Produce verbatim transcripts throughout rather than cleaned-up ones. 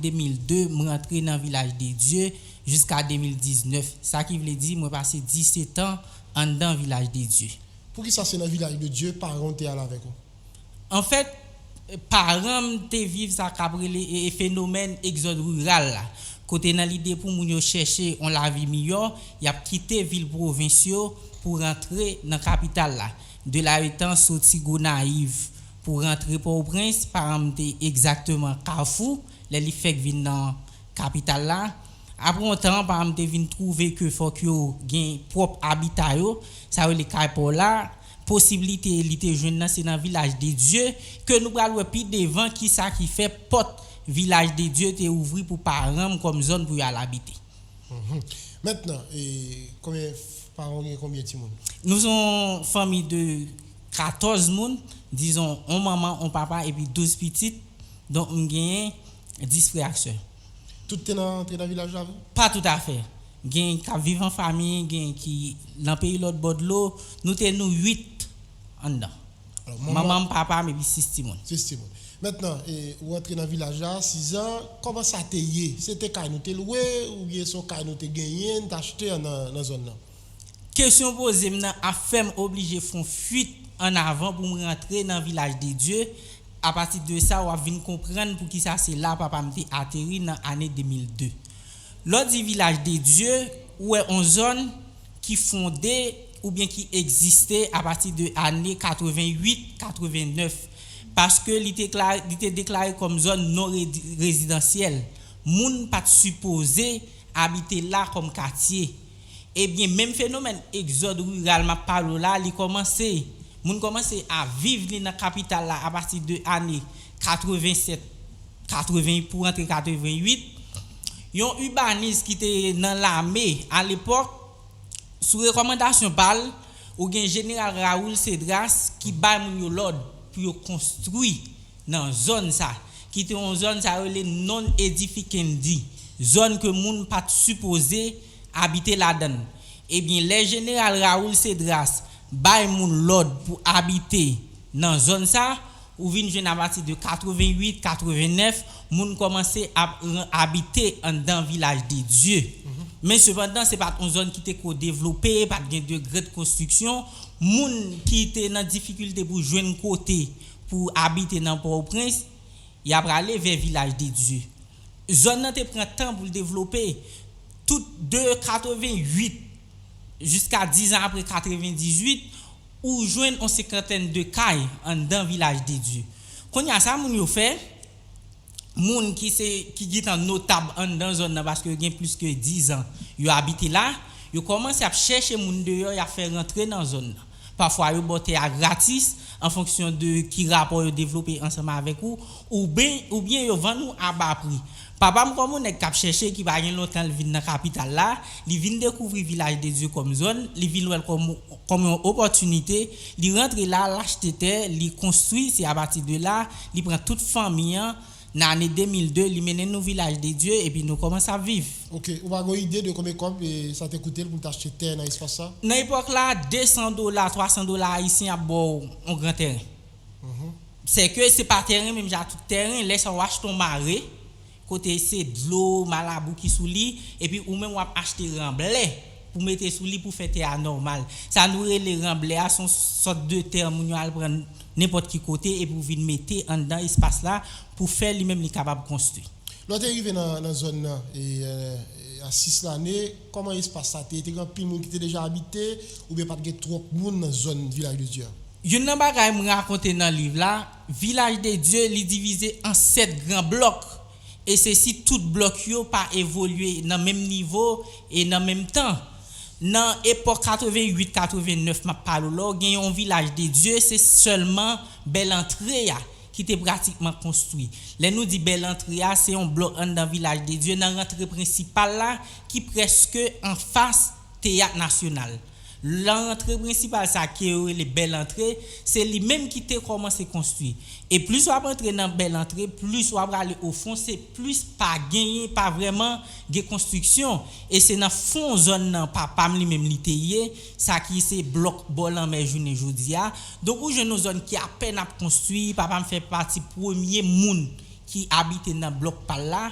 de mil de, mwen rantre nan Vilaj de Dye jiska de mil diznèf. Sa ki vle di, mwen pase disèt an anndan Vilaj de Dye. Poukisa se nan Vilaj de Dye paran w te al avèk ou? Anfèt, paran m te viv sa k ap rele e, e fenomèn egzòd riral la, kote nan lide pou moun yo chèche yon lavi miyò, y ap kite vil pwovens yo pou rantre nan kapital la. De la etan soti Gonayiv pou rantre Pòtoprens, paran m te egzakteman Kafou, lè li fèk vin nan kapital la. Apre yon tan, paran m te vin twouve ke fòk yo gen pwòp abita yo, sa yo rele kay pa w la. Posiblite li te jwenn nan se nan Vilaj de Dye, ke nou pral wè pi devan kisa ki fè pòt Vilaj de Dye te ouvri pou paran m kòm zòn pou y al abite. Mhm. Mentnan, e, konbyen, paran w gen konbyen timoun? Nou se yon fanmi de katòz moun, dizon, yon manman, yon papa, epi douz pitit. Donk, m genyen dis frè ak sè. Tout te nan, antre nan vilaj la avè w? Pa toutafè. Gen k ap viv an fanmi, gen ki nan peyi lòt bò dlo. Nou te nou uit anndan. Alò, manman, manman m, papa m, epi sis timoun. Sis timoun. Mentnan, e, ou antre nan vilaj la, sizan, kòman sa te ye? Se te kay nou te lwe, oubyen se yon kay nou te genyen, n te achte an nan, nan zòn nan? Kesyon w poze m nan ap fè m oblije fè yon fuit ann avan pou m rantre nan Vilaj de Dye. Apati de sa, w ap vin konprann poukisa se la papa m te ateri nan ane de mil de. Lè w di Vilaj de Dye, ou wè yon zòn ki fonde oubyen ki egziste apati de ane katrevenn uit, katrevenn nèf, paske li te kla-, li te deklare kòm zòn non redi-, rezidansyèl. Moun pa t sipoze abite la kòm katye. Ebyen, menm fenomèn egzòd riral m ap pale w la, li kòmanse, moun kòmanse ap viv li nan kapital la apati de ane katrevennsèt, katreven pou rantre katrevenn uit. Yon ibanis ki te nan lame alepòk, sou rekòmandasyon pa l, ou gen Jeneral Raoul Cédras ki bay moun yo lòd pou yo konstwi nan zòn sa, ki te yon zòn sa yo rele non edificandi, zòn ke moun pa t sipoze abite ladan l. Ebyen, lè Jeneral Raoul Cédras bay moun lòd pou abite nan zòn sa, ou vin jwenn apati de katrevenn uit, katrevenn nèf, moun kòmanse ap ran-, abite anndan Vilaj de Dye. Men sepandan, se pa t yon zòn ki te ko devlope, pa t gen de grann konstriksyon. Moun ki te nan difikilte pou jwenn kote pou abite nan Pòtoprens, y ap prale vè Vilaj de Dye. Zòn nan te pran tan pou l devlope. Tout de katrevenn uit jiska diz an apre katrevenn dizuit, ou jwenn yon senkantèn de kay anndan Vilaj de Dye. Kounye a, sa moun yo fè, moun ki se, ki gentan notab anndan zòn nan, paske yo gen plis ke diz an yo abite la, yo kòmanse ap chèche moun deyò, y ap fè rantre nan zòn nan. Pafwa, yo ba w tè a gratis, an fonksyon de ki rapò yo devlope ansanm avèk ou, oubyen, oubyen yo vann ou a ba pri. Papa m, kòm yon nèg k ap chèche, ki pa gen lontan l vin nan kapital la, li vin dekouvri Vilaj de Dye kòm zòn, li vin wè l kòm, kòm yon opòtinite, li rantre la, l achte tè, li konstwi, se apati de la, li pran tout fanmi an, nan ane de mil de, li mennen nou Vilaj de Dye, epi nou kòmanse ap viv. Ok, ou pa gen ide de konbyen kòb, e, sa te koute l pou l t achte tè nan espas sa? Nan epòk la, de san dola, twa san dola ayisyen ap ba w yon gran tèren. Mhm. Sèke se pa tèren menm jan ak tout tèren, lè sa w achte yon mare, kote se dlo, malabou ki sou li, epi ou menm w ap achte ranblè pou mete sou li pou fè tè a nòmal. Sa nou rele ranblè a, se yon sòt de tè moun yo al pran nenpòt ki kote epi w vin mete anndan espas la pou fè li menm li kapab konstwi. Lè w te rive nan, nan zòn nan, e, e, a sis lane, kòman espas sa te ye? Te gen anpil moun ki te deja abite, oubyen pa t gen twòp moun nan zòn Vilaj de Dye a? Youn nan bagay m rakonte nan liv la, Vilaj de Dye, li divize an sèt gran blòk, e se si tout blòk yo pa evolye nan menm nivo e nan menm tan. Nan epòk katrevenn uit katrevenn nèf m ap pale w la, w gen yon Vilaj de Dye, se sèlman Bèl Antre a ki te pratikman konstwi. Lè nou di Bèl Antre a, se yon blòk anndan Vilaj de Dye, nan rantre prensipal la, ki prèske anfas Teyat Nasyonal. Nan rantre prensipal sa ke yo rele Bèl Antre, se li menm ki te kòmanse konstwi. E plis w ap antre nan Bèl Antre, plis w ap prale ofon, se plis pa genyen, pa vrèman gen konstriksyon. E se nan fon zòn nan papa m li menm li te ye, sa ki se blòk bò lanmè jounen jodi a. Donk, ou jwenn yon zòn ki apèn ap konstwi, papa m fè pati premye moun ki abite nan blòk pa l la.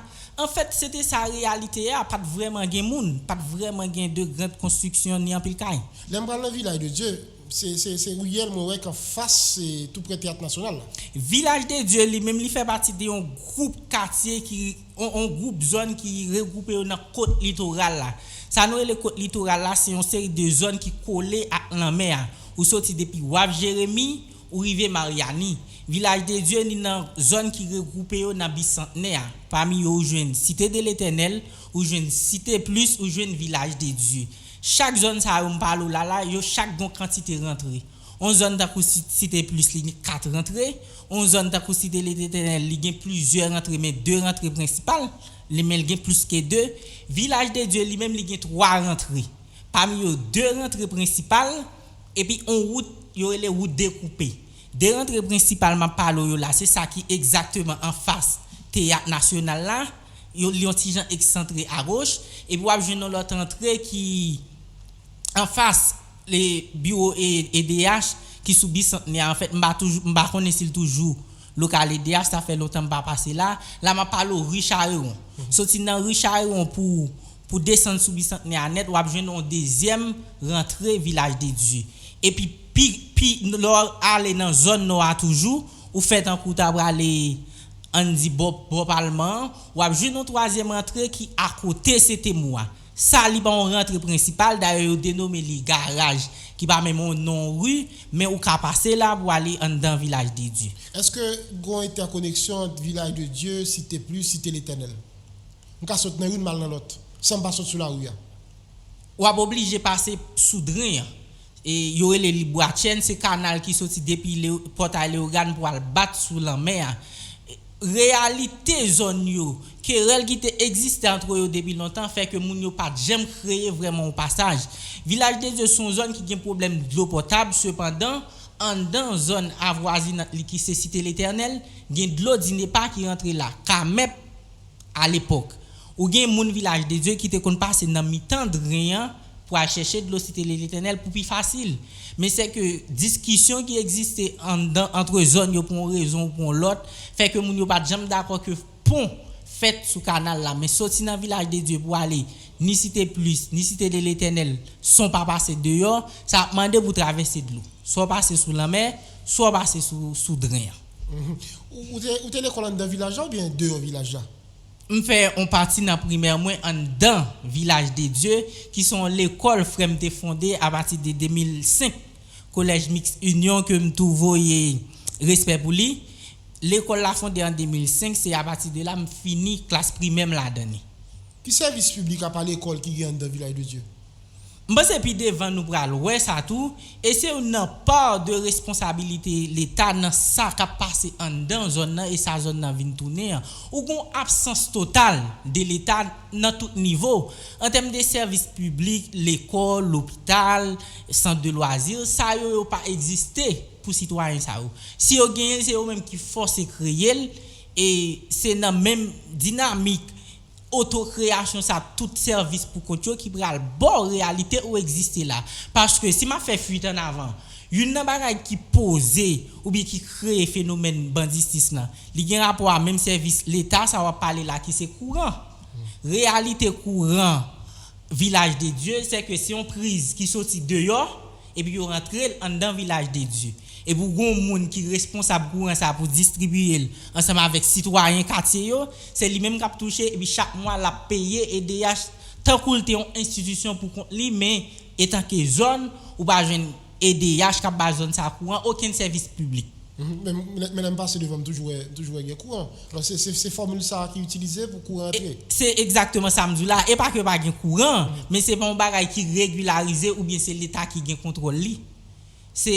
Anfèt, se te sa reyalite a, pa t vrèman gen moun, pa t vrèman gen de grand konstriksyon ni anpil kay. Lè m pral nan Vilaj de Dye, se se se riyèl mwen wè k anfas, se tou prè Teyat Nasyonal la. Vilaj de Dye li menm li fè pati de yon gwoup katye ki yon yon gwoup zòn ki regwoupe yo nan kot litoral la. Sa nou rele kot litoral la se yon seri de zòn ki kole ak lanmè a. Ou soti depi Waf Jeremi, ou rive Maryani. Vilaj de Dye ni nan zòn ki regwoupe yo nan Bisantnè a. Pami yo ou jwenn Site de Letènèl, ou jwenn Site Plis, ou jwenn Vilaj de Dye. Chak zòn sa yo m pale w la la, yo chak gon kantite rantre. On zòn tankou Site Plis li gen kat rantre, on zòn tankou Site Letènèl li gen plizyè rantre men de rantre prensipal, li men l gen plis ke de. Vilaj de Dye li menm li gen twa rantre. Pami yo de rantre prensipal, epi on wout yo rele wout dekoupe. De rantre prensipal m ap pale w yo la, se sa ki egzakteman anfas Teyat Nasyonal la, yo li yon ti jan eksantre agoch, epi w ap jwenn yon lòt rantre ki anfas le biwo EDH ki sou Bisantnè a. Anfèt, m pa toujou, m pa konnen si l toujou lokal EDH, sa fè lontan m pa pase la. La m ap pale w ri Charewon. Soti nan ri Charewon pou pou desann sou Bisantnè a nèt, w ap jwenn yon dezyèm rantre Vilaj de Dye. Epi pi pi lè w ale nan zòn nò a toujou, ou fè tankou w ta prale ann di bò bò palman an, w ap jwenn yon twazyèm rantre ki akote Setemo a. Sa li pa yon rantre prensipal, dayè yo denome li garaj, ki pa menm yon non ri, men ou ka pase la pou ale anndan Vilaj de Dye. Èske gon entèkoneksyon ant Vilaj de Dye, Site Plis, Site Letènèl? M ka sot nan youn m al nan lòt, san m pa sot sou lari a. W ap oblije pase sou dren an. E, yo rele li Bwa Tchèn, se kanal ki soti depi Le, Pòtay Leyogàn pou al bat sou lanmè a. Reyalite zòn yo, kerèl ki te egziste ant yo depi lontan fè ke moun yo pa t janm kreye vrèman yon pasaj. Vilaj de Dye se yon zòn ki gen pwoblèm dlo potab, sepandan, anndan zòn avwazinant li ki se Site Letènèl, gen dlo Dinepa ki rantre la. Kamèp, alepòk, ou gen moun Vilaj de Dye ki te konn pase nan mitan dren an pou al chèche dlo Site de Letènèl pou pi fasil. Men sèke diskisyon ki egziste anndan antre zòn yo pou yon rezon ou pou yon lòt fè ke moun yo pa t janm dakò ke pon fèt sou kanal la. Men soti nan Vilaj de Dye pou ale ni Site Plis, ni Site de Letènèl, san w pa pase deyò, sa ap mande pou w travèse dlo. Swa w pase sou lanmè, swa w pase sou, sou dren an. Ou, ou te, ou te lekòl anndan vilaj la oubyen deyò vilaj la? M fè yon pati nan primè mwen anndan Vilaj de Dye, ki se yon lekòl frè m te fonde apati de de mil senk, Kolèj Miks Inyon ke m tou voye respè pou li. Lekòl la fonde an de mil senk, se apati de la m fini klas primè m ladan li. Ki sèvis piblik apa lekòl ki gen anndan Vilaj de Dye? M panse pi devan nou pral wè sa tou, e se youn nan pa de responsabilite Leta nan sa k ap pase anndan zòn nan e sa zòn nan vin tounen an. Ou gen yon absans total de Leta nan tout nivo, an tèm de sèvis piblik, lekòl, lopital, sant de lwazi, sa yo, yo pa egziste pou sitwayen sa yo. Si yo genyen l, se yo menm ki fòse kreye l, e se nan menm dinamik otokreyasyon sa tout sèvis pou kont yo ki pral ba w reyalite ou egziste la. Paske si m ap fè fuit an avan, youn nan bagay ki poze oubyen ki kreye fenomèn banditis lan, li gen rapò a menm sèvis Leta sa w ap pale la ki se kouran. Reyalite kouran Vilaj de Dye, se ke se yon priz ki soti deyò, epi yo rantre l anndan Vilaj de Dye. Epi w gen yon moun ki responsab kouran sa pou distribiye l ansanm avèk sitwayen katye yo, se li menm k ap touche, epi chak mwa l ap peye E D H tankou l te yon enstitisyon pou kont li, men etanke zòn, ou pa jwenn E D H k ap ba zòn sa kouran, okenn sèvis piblik. Mhm. Men, men, men lè m pase devan, m toujou wè, m toujou wè gen kouran. Alò, se, se, se fòmil sa a ki itilize pou kouran antre. Se egzakteman sa m di w la. E pa ke pa gen kouran, men se pa yon bagay ki regilarize oubyen se Leta ki gen kontwòl li. Se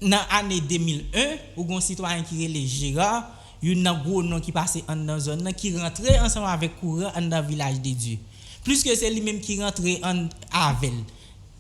nan ane de mil en, ou gen yon sitwayen ki rele Gérard, youn nan gwo non ki pase anndan zòn nan, ki rantre ansanm avèk kouran anndan Vilaj de Dye. Pliske se li menm ki rantre ann avè l.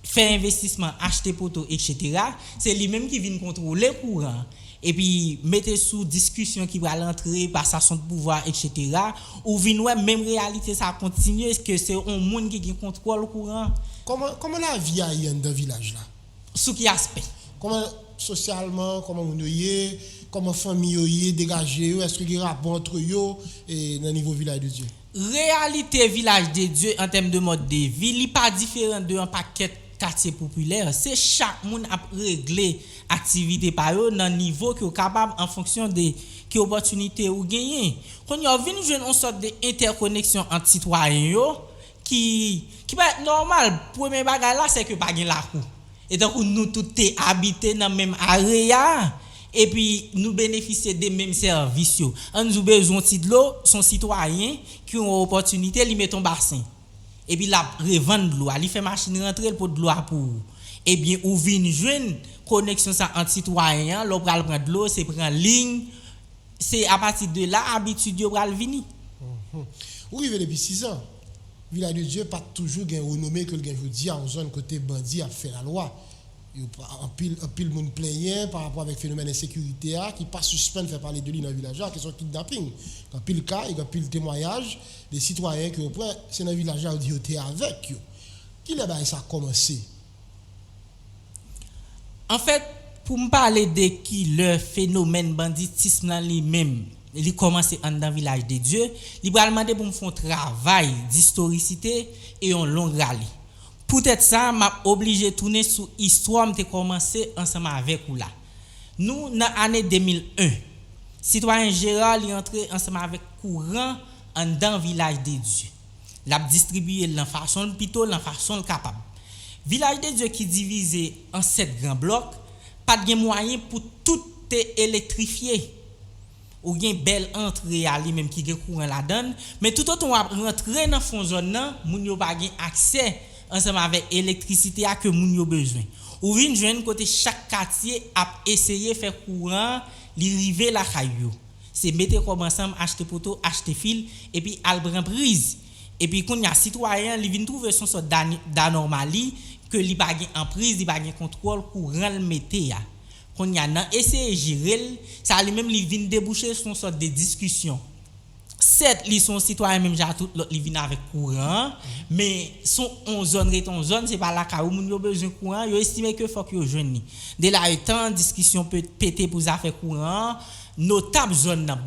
Fè envestisman, achte poto, etsetera, se li menm ki vin kontwole kouran an. Epi mete sou diskisyon ki pral antre, pasasyon de pouvwa, etsetera, ou vin wè menm reyalite sa a kontinye, ke se yon moun ki gen kontwòl kouran an. Kòman, kòman lavi a ye anndan vilaj la? Sou ki aspè? Kòman, sosyalman, kòman moun yo ye? Kòman fanmi yo ye, degaje yo, èske gen rapò ant yo e nan nivo Vilaj de Dye? Reyalite Vilaj de Dye an tèm de mòd de vi, li pa diferan de yon pakèt katye popilè. Se chak moun ap regle aktivite pa yo nan nivo ke w kapab an fonksyon de ki opòtinite ou genyen. Kounye a, w vin jwenn yon sòt de entèkoneksyon ant sitwayen yo ki, ki parèt nòmal. Premye bagay la, se ke pa gen lakou. E tankou nou tout te abite nan menm areya a, epi nou benefisye de menm sèvis yo. Ann di w bezwen yon ti dlo, se yon sitwayen ki yon opòtinite, li mete yon basen. Epi l ap revann dlo a, li fè machin rantre, l pot dlo a pou ou. Ebyen, ou vin jwenn koneksyon sa ant sitwayen an, lè w pral pran dlo, se pran liy, se apati de la, abitid yo pral vini. Ou rive depi sis an. Vilaj de Dye pa t toujou gen renome ke l gen jodi a, yon zòn kote bandi ap fè lalwa. Yo pa, anpil, anpil moun plenyen pa rapò avèk fenomèn ensekirite a, ki pa sispann fè pale de li nan vilaj la, kesyon kidnaping. Gen anpil ka, e gen anpil temwayaj de sitwayen ke yo pran, se nan vilaj la yo di yo te avèk yo. Kilè bagay sa kòmanse? Anfèt, pou m pale de kilè fenomèn banditism lan li menm, li kòmanse anndan Vilaj de Dye, li pral mande pou m fè yon travay distorisite e yon long rale. Poutèt sa, m ap oblije tounen sou istwa m te kòmanse ansanm avèk ou la. Nou nan ane de mil en. Sitwayen Gérard, li antre ansanm avèk kouran anndan Vilaj de Dye. L ap distribiye l nan fason l pito, nan fason l kapab. Vilaj de Dye ki divize an sèt gran blòk, pa t gen mwayen pou tout te elektrifye. Ou gen bèl antre a li menm ki gen kouran ladan l, men toutotan w ap rantre nan fon zòn nan, moun yo pa gen aksè ansanm avèk elektrisite a ke moun yo bezwen. Ou vin jwenn kote chak katye ap eseye fè kouran an li rive lakay yo. Se mete kòb ansanm, achte poto, achte fil, epi al pran priz. Epi kounye a, sitwayen an, li vin twouve se yon sòt d'ani-, d'anomali ke li pa gen anpriz, li pa gen kontwòl kouran l mete a. Kounye a, nan eseye jere l, sa li menm li vin debouche sou yon sòt de diskisyon. Sèt, li se yon sitwayen menm jan ak tout lòt, li vin avèk kouran an, men se yon zòn rete yon zòn, se pa lakay ou moun yo bezwen kouran an, yo estime ke fòk yo jwenn li. De la e tan, diskisyon pe-, pete pou zafè kouran an, notab zòn nan,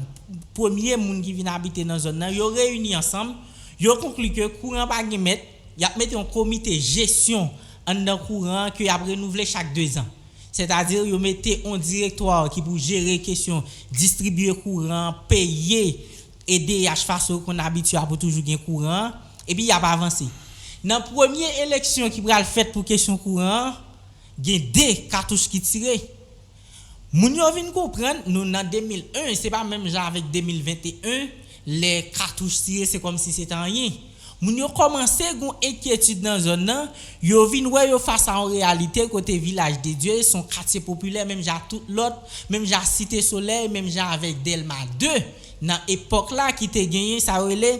premye moun ki vin abite nan zòn nan, yo reyini ansanm, yo konkli ke kouran pa gen mèt, y ap mete yon komite jesyon anndan kouran an ke y ap renouvle chak dezan. Sètadi, yo mete yon direktwa ki pou jere kesyon distribiye kouran, peye E D H fason yo konn abitye a pou toujou gen kouran an, epi y ap avanse. Nan premye eleksyon ki pral fèt pou kesyon kouran an, gen de katouch ki tire. Moun yo vin konprann, nou nan de mil en, se pa menm jan avèk de mil venteyen, lè katouch tire, se kòmsi se te anyen. Moun yo kòmanse gen enkyetid nan zòn nan, yo vin wè yo fas a yon reyalite kote Vilaj de Dye se yon katye popilè, menm jan ak tout lòt, menm jan ak Site Solèy, menm jan avèk Dèlma de, nan epòk la ki te genyen sa yo rele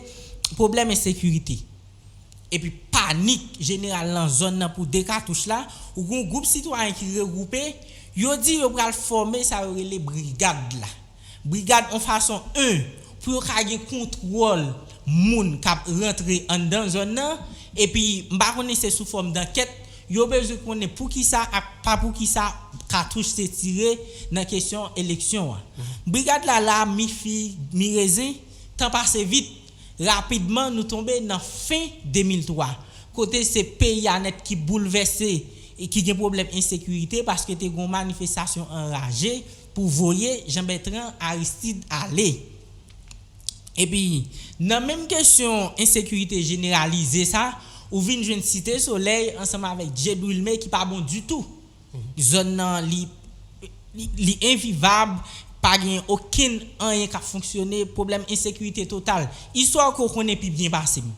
pwoblèm ensekirite. Epi panik jeneral nan zòn nan pou de katouch la, ou gen yon gwoup sitwayen ki regwoupe, yo di yo pral fòme sa yo rele brigad la. Brigad yon fason, en, pou yo ka gen kontwòl moun k ap rantre anndan zòn nan, epi m pa konnen se sou fòm dankèt, yo bezwen konnen poukisa ak pa poukisa katouch te tire nan kesyon eleksyon an. Brigad la la, mi fi, mi rezen, tan pase vit, rapidman nou tonbe nan fen de mil twa, kote se peyi a nèt ki boulvèse e ki gen pwoblèm ensekirite paske te gen yon manifestasyon anraje pou voye Jean Bertrand Aristide ale. Epi, nan menm kesyon ensekirite jeneralize sa, ou vin jwenn Site Solèy ansanm avèk Dye Dwilme ki pa bon ditou. Zòn nan, li, li, li envivab, pa gen okenn anyen k ap fonksyone, pwoblèm ensekirite total. Istwa ke w konnen pi byen pase m.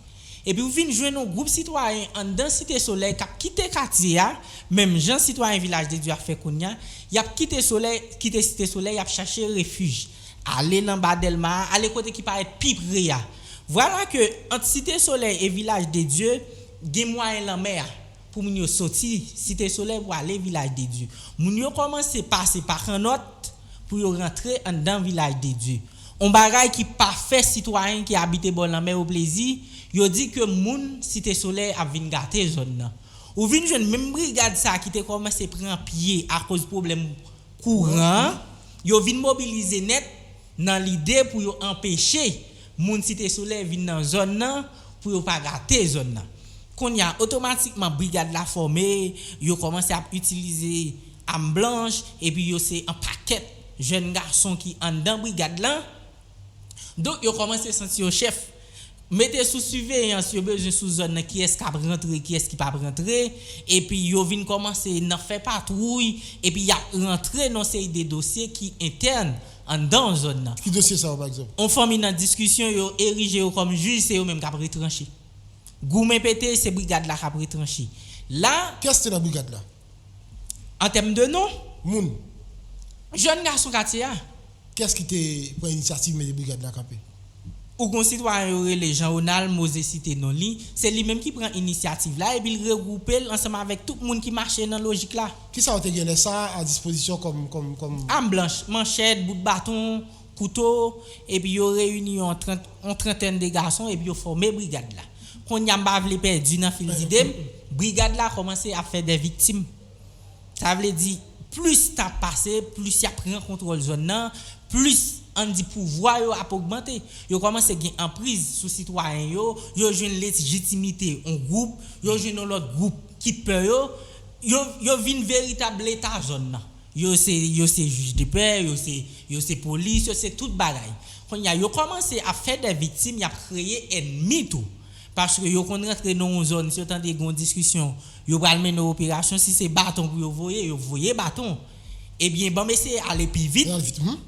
Epi ou vin jwenn yon gwoup sitwayen anndan Site Solèy k ap kite katye a, menm jan sitwayen Vilaj de Dye ap fè kounye a, y ap kite Solèy, kite Site Solèy, y ap chache refij. Ale nan ba Dèlma a, ale kote ki parèt pi pre a. Vwala ke ant Site Solèy e Vilaj de Dye, gen mwayen lanmè a pou moun yo soti Site Solèy pou ale Vilaj de Dye. Moun yo kòmanse pase pa Kannòt pou yo rantre anndan Vilaj de Dye. Yon bagay ki pa fè sitwayen ki abite bò lanmè yo plezi, yo di ke moun Site Solèy ap vin gate zòn nan. Ou vin jwenn menm brigad sa a ki te kòmanse pran pye akoz pwoblèm kouran an, Yo vin mobilize nèt nan lide pou yo anpeche moun Site Solèy vin nan zòn nan, pou yo pa gate zòn nan. Kounye a, otomatikman, brigad la fòme, yo kòmanse ap itilize am blanch, epi yo se an pakèt jèn gason ki anndan brigad lan. Donk, yo kòmanse santi yo chèf. Mete sou siveyans, yo bezwen sou zòn nan, kiyès k ap rantre, kiyès ki p ap rantre, epi yo vin kòmanse nan fè patwouy, epi y ap rantre nan seri de dosye ki entèn anndan zòn nan. Ki dosye sa yo, pa egzanp? On fanmi nan diskisyon, yo erije yo kòm jij, se yo menm k ap retranche. Goumen pete, se brigad la k ap retranche. La, kiyès te nan brigad la? An tèm de non, moun, jèn gason katye a. Kiyès ki te pran inisyativ mete brigad la kanpe? Ou gon sitwayen yo rele Jean Ronald, m oze site non li, se li menm ki pran inisyativ la, epi l regwoupe l ansanm avèk tout moun ki mache nan lojik la. Kisa yo te gen lè sa a a dispozisyon kòm, kòm, kòm? Am blanch, manchèt, bout baton, kouto, epi yo reyini yon trant, yon trantèn de gason, epi yo fòme brigad la. Kounye a, m pa vle pèdi nan fil dide m, brigad la kòmanse ap fè de viktim. Sa vle di, plis tan ap pase, plis y ap pran kontwòl zòn nan, plis, ann di, pouvwa yo ap ogmante. Yo kòmanse gen anpriz sou sitwayen yo, yo jwenn lejitimite yon gwoup, yo jwenn yon lòt gwoup ki pè yo, yo, yo vin veritab leta zòn nan. Yo se, yo se jij de pè, yo se, yo se polis, yo se tout bagay. Kounye a, yo kòmanse ap fè de viktim, y ap kreye ènmi tou. Paske yo konn rantre nan yon zòn, si yo tande gen yon diskisyon, yo pral mennen yon operasyon, si se baton pou yo voye, yo voye baton. Ebyen, ban m eseye ale pi vit. Al vit, hmm.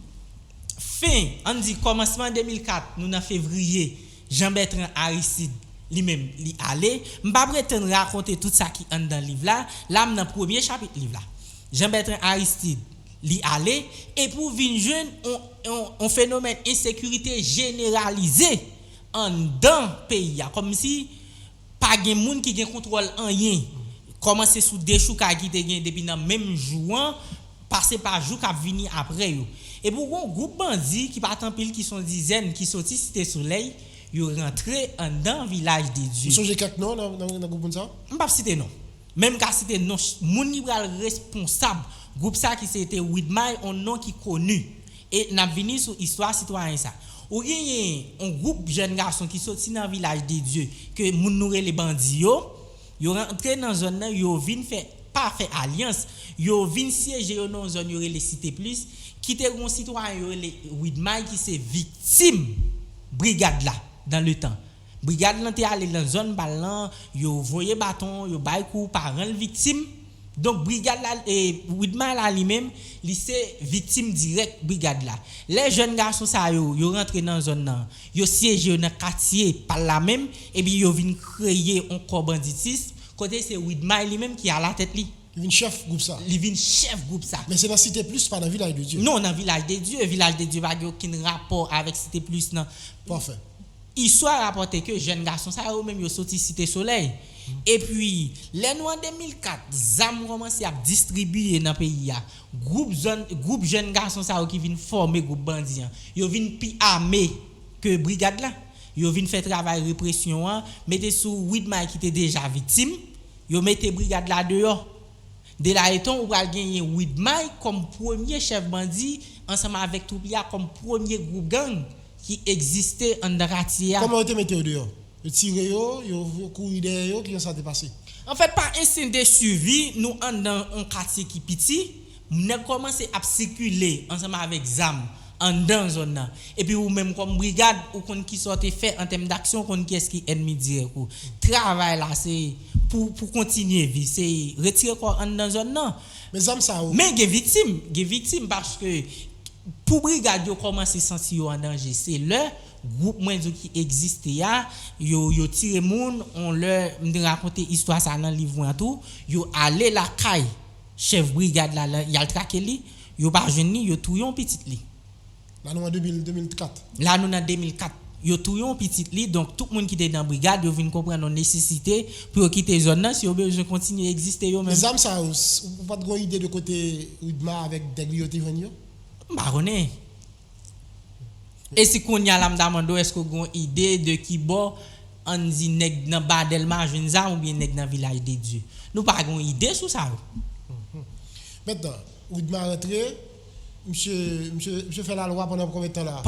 Fen, ann di, kòmansman de mil kat, nou nan fevriye, Jean Bertrand Aristide, li menm, li ale. M p ap ret tann rakonte tout sa ki anndan liv la. La, m nan premye chapit liv la. Jean Bertrand Aristide, li ale. Epi w vin jwenn on, on, on fenomèn ensekirite jeneralize anndan peyi a. Kòmsi pa gen moun ki gen kontwòl anyen. Kòmanse sou dechoukay ki te gen depi nan menm jou an, pase pa jou k ap vini apre yo. Epi w gen yon gwoup bandi ki pa t anpil, ki se yon dizèn, ki soti Site Solèy, yo rantre anndan Vilaj de Dye. Ou sonje kèk non nan, nan, nan gwoup moun sa a? M p ap site non. Men m ka site non ch-, moun ki pral responsab gwoup sa ki se te Widmay, yon non ki koni. E n ap vini sou istwa sitwayen sa. Ou genyen yon gwoup jèn gason ki soti nan Vilaj de Dye, ke moun nou rele bandi yo, yo rantre nan zòn nan, yo vin fè, pa fè alyans, yo vin syeje yo nan yon zòn yo rele Site Plis, ki te gen yon sitwayen yo rele Widmay ki se viktim brigad la, dan le tan. Brigad lan te ale nan zòn bal lan, yo voye baton, yo bay kou, paran l viktim. Donk, brigad la, e, Widmay la li menm, li se viktim dirèk brigad la. Lè jèn gason sa yo, yo rantre nan zòn nan, yo syeje yo nan katye pa l la menm, epi yo vin kreye yon kò banditis, kote se Widmay li menm ki alatèt li. Li vin chèf gwoup sa. Li vin chèf gwoup sa. Men se nan Site Plis, pa nan Vilaj de Dye. Non, nan Vilaj de Dye. Vilaj de Dye pa gen okenn rapò avèk Site Plis nan. Pafè. Istwa rapòte ke jèn gason sa yo menm yo soti Site Solèy. Epi, lè nou an de mil kat, zam kòmanse ap distribiye nan peyi a. Gwoup jèn, gwoup jèn gason sa yo ki vin fòme gwoup bandi an, yo vin pi ame ke brigad la. Yo vin fè travay represyon an, mete sou Widmay ki te deja viktim, yo mete brigad la deyò. De la etan, ou pral genyen Widmay kòm premye chèf bandi, ansanm avèk twoup li a kòm premye gwoup gang ki egziste anndan katye a. Kòman yo te mete yo deyò? Yo tire yo, yo, yo kouri dèyè yo, kijan sa te pase? Anfèt, pa ensten de sivi, nou anndan yon katye ki piti, nèg kòmanse ap sikile ansanm avèk zam anndan zòn nan. Epi ou menm kòm brigad, ou konn kisa w te fè an tèm daksyon, ou konn kiyès ki ènmi dirèk ou. Travay la, se pou, pou kontinye vi, se retire kò w anndan zòn nan. Men zam sa yo. Men gen viktim, gen viktim paske pou brigad yo kòmanse santi yo an danje, se lè gwoup mwen di w ki egziste a, yo, yo tire moun, on lè, m te rakonte istwa sa nan liv mwen an tou, yo ale lakay chèf brigad la, la, y al trake li, yo pa jwenn li, yo touye yon pitit li. La nou an de mil, de mil kat. La nou nan de mil kat. Yo touye yon pitit li, donk tout moun ki te nan brigad, yo vin konprann yon nesesite pou yo kite zòn nan si yo bezwen kontinye egziste yo menm. Men zam sa yo, s-, ou pa t gon ide de kote Widma avèk nèg li yo te jwenn yo? M pa konnen. E si kounye a la m ta mande w, èske w gen yon ide de ki bò, ann di, nèg nan Ba Dèlma jwenn zam oubyen nèg nan Vilaj de Dye? Nou pa gen yon ide sou sa yo. Mentnan, Widma rantre, Misye, misye, misye fè lalwa pandan konbyen tan la?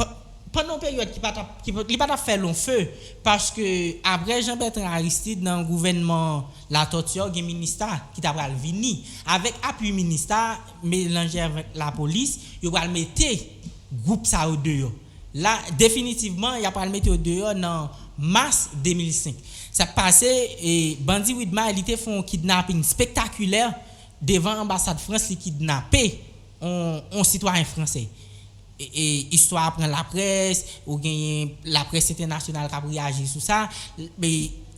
Pandan yon peryòd ki pa t ap, ki, li pa t ap fè long feu, paske apre Jean Bertrand Aristide, nan gouvènman Latortue, gen MINUSTAH ki ta pral vini. Avèk apui MINUSTAH, melanje avèk lapolis, yo pral mete gwoup sa yo deyò. La, definitivman, y a pral mete yo deyò nan mas de mil senk. Sa k pase, e, bandi Widmay, li te fè yon kidnaping spektakilè devan anbasad Frans, li kidnape yon, yon sitwayen fransè. E, e, istwa a pran laprès, ou genyen laprès entènasyonal k ap reyaji sou sa. E,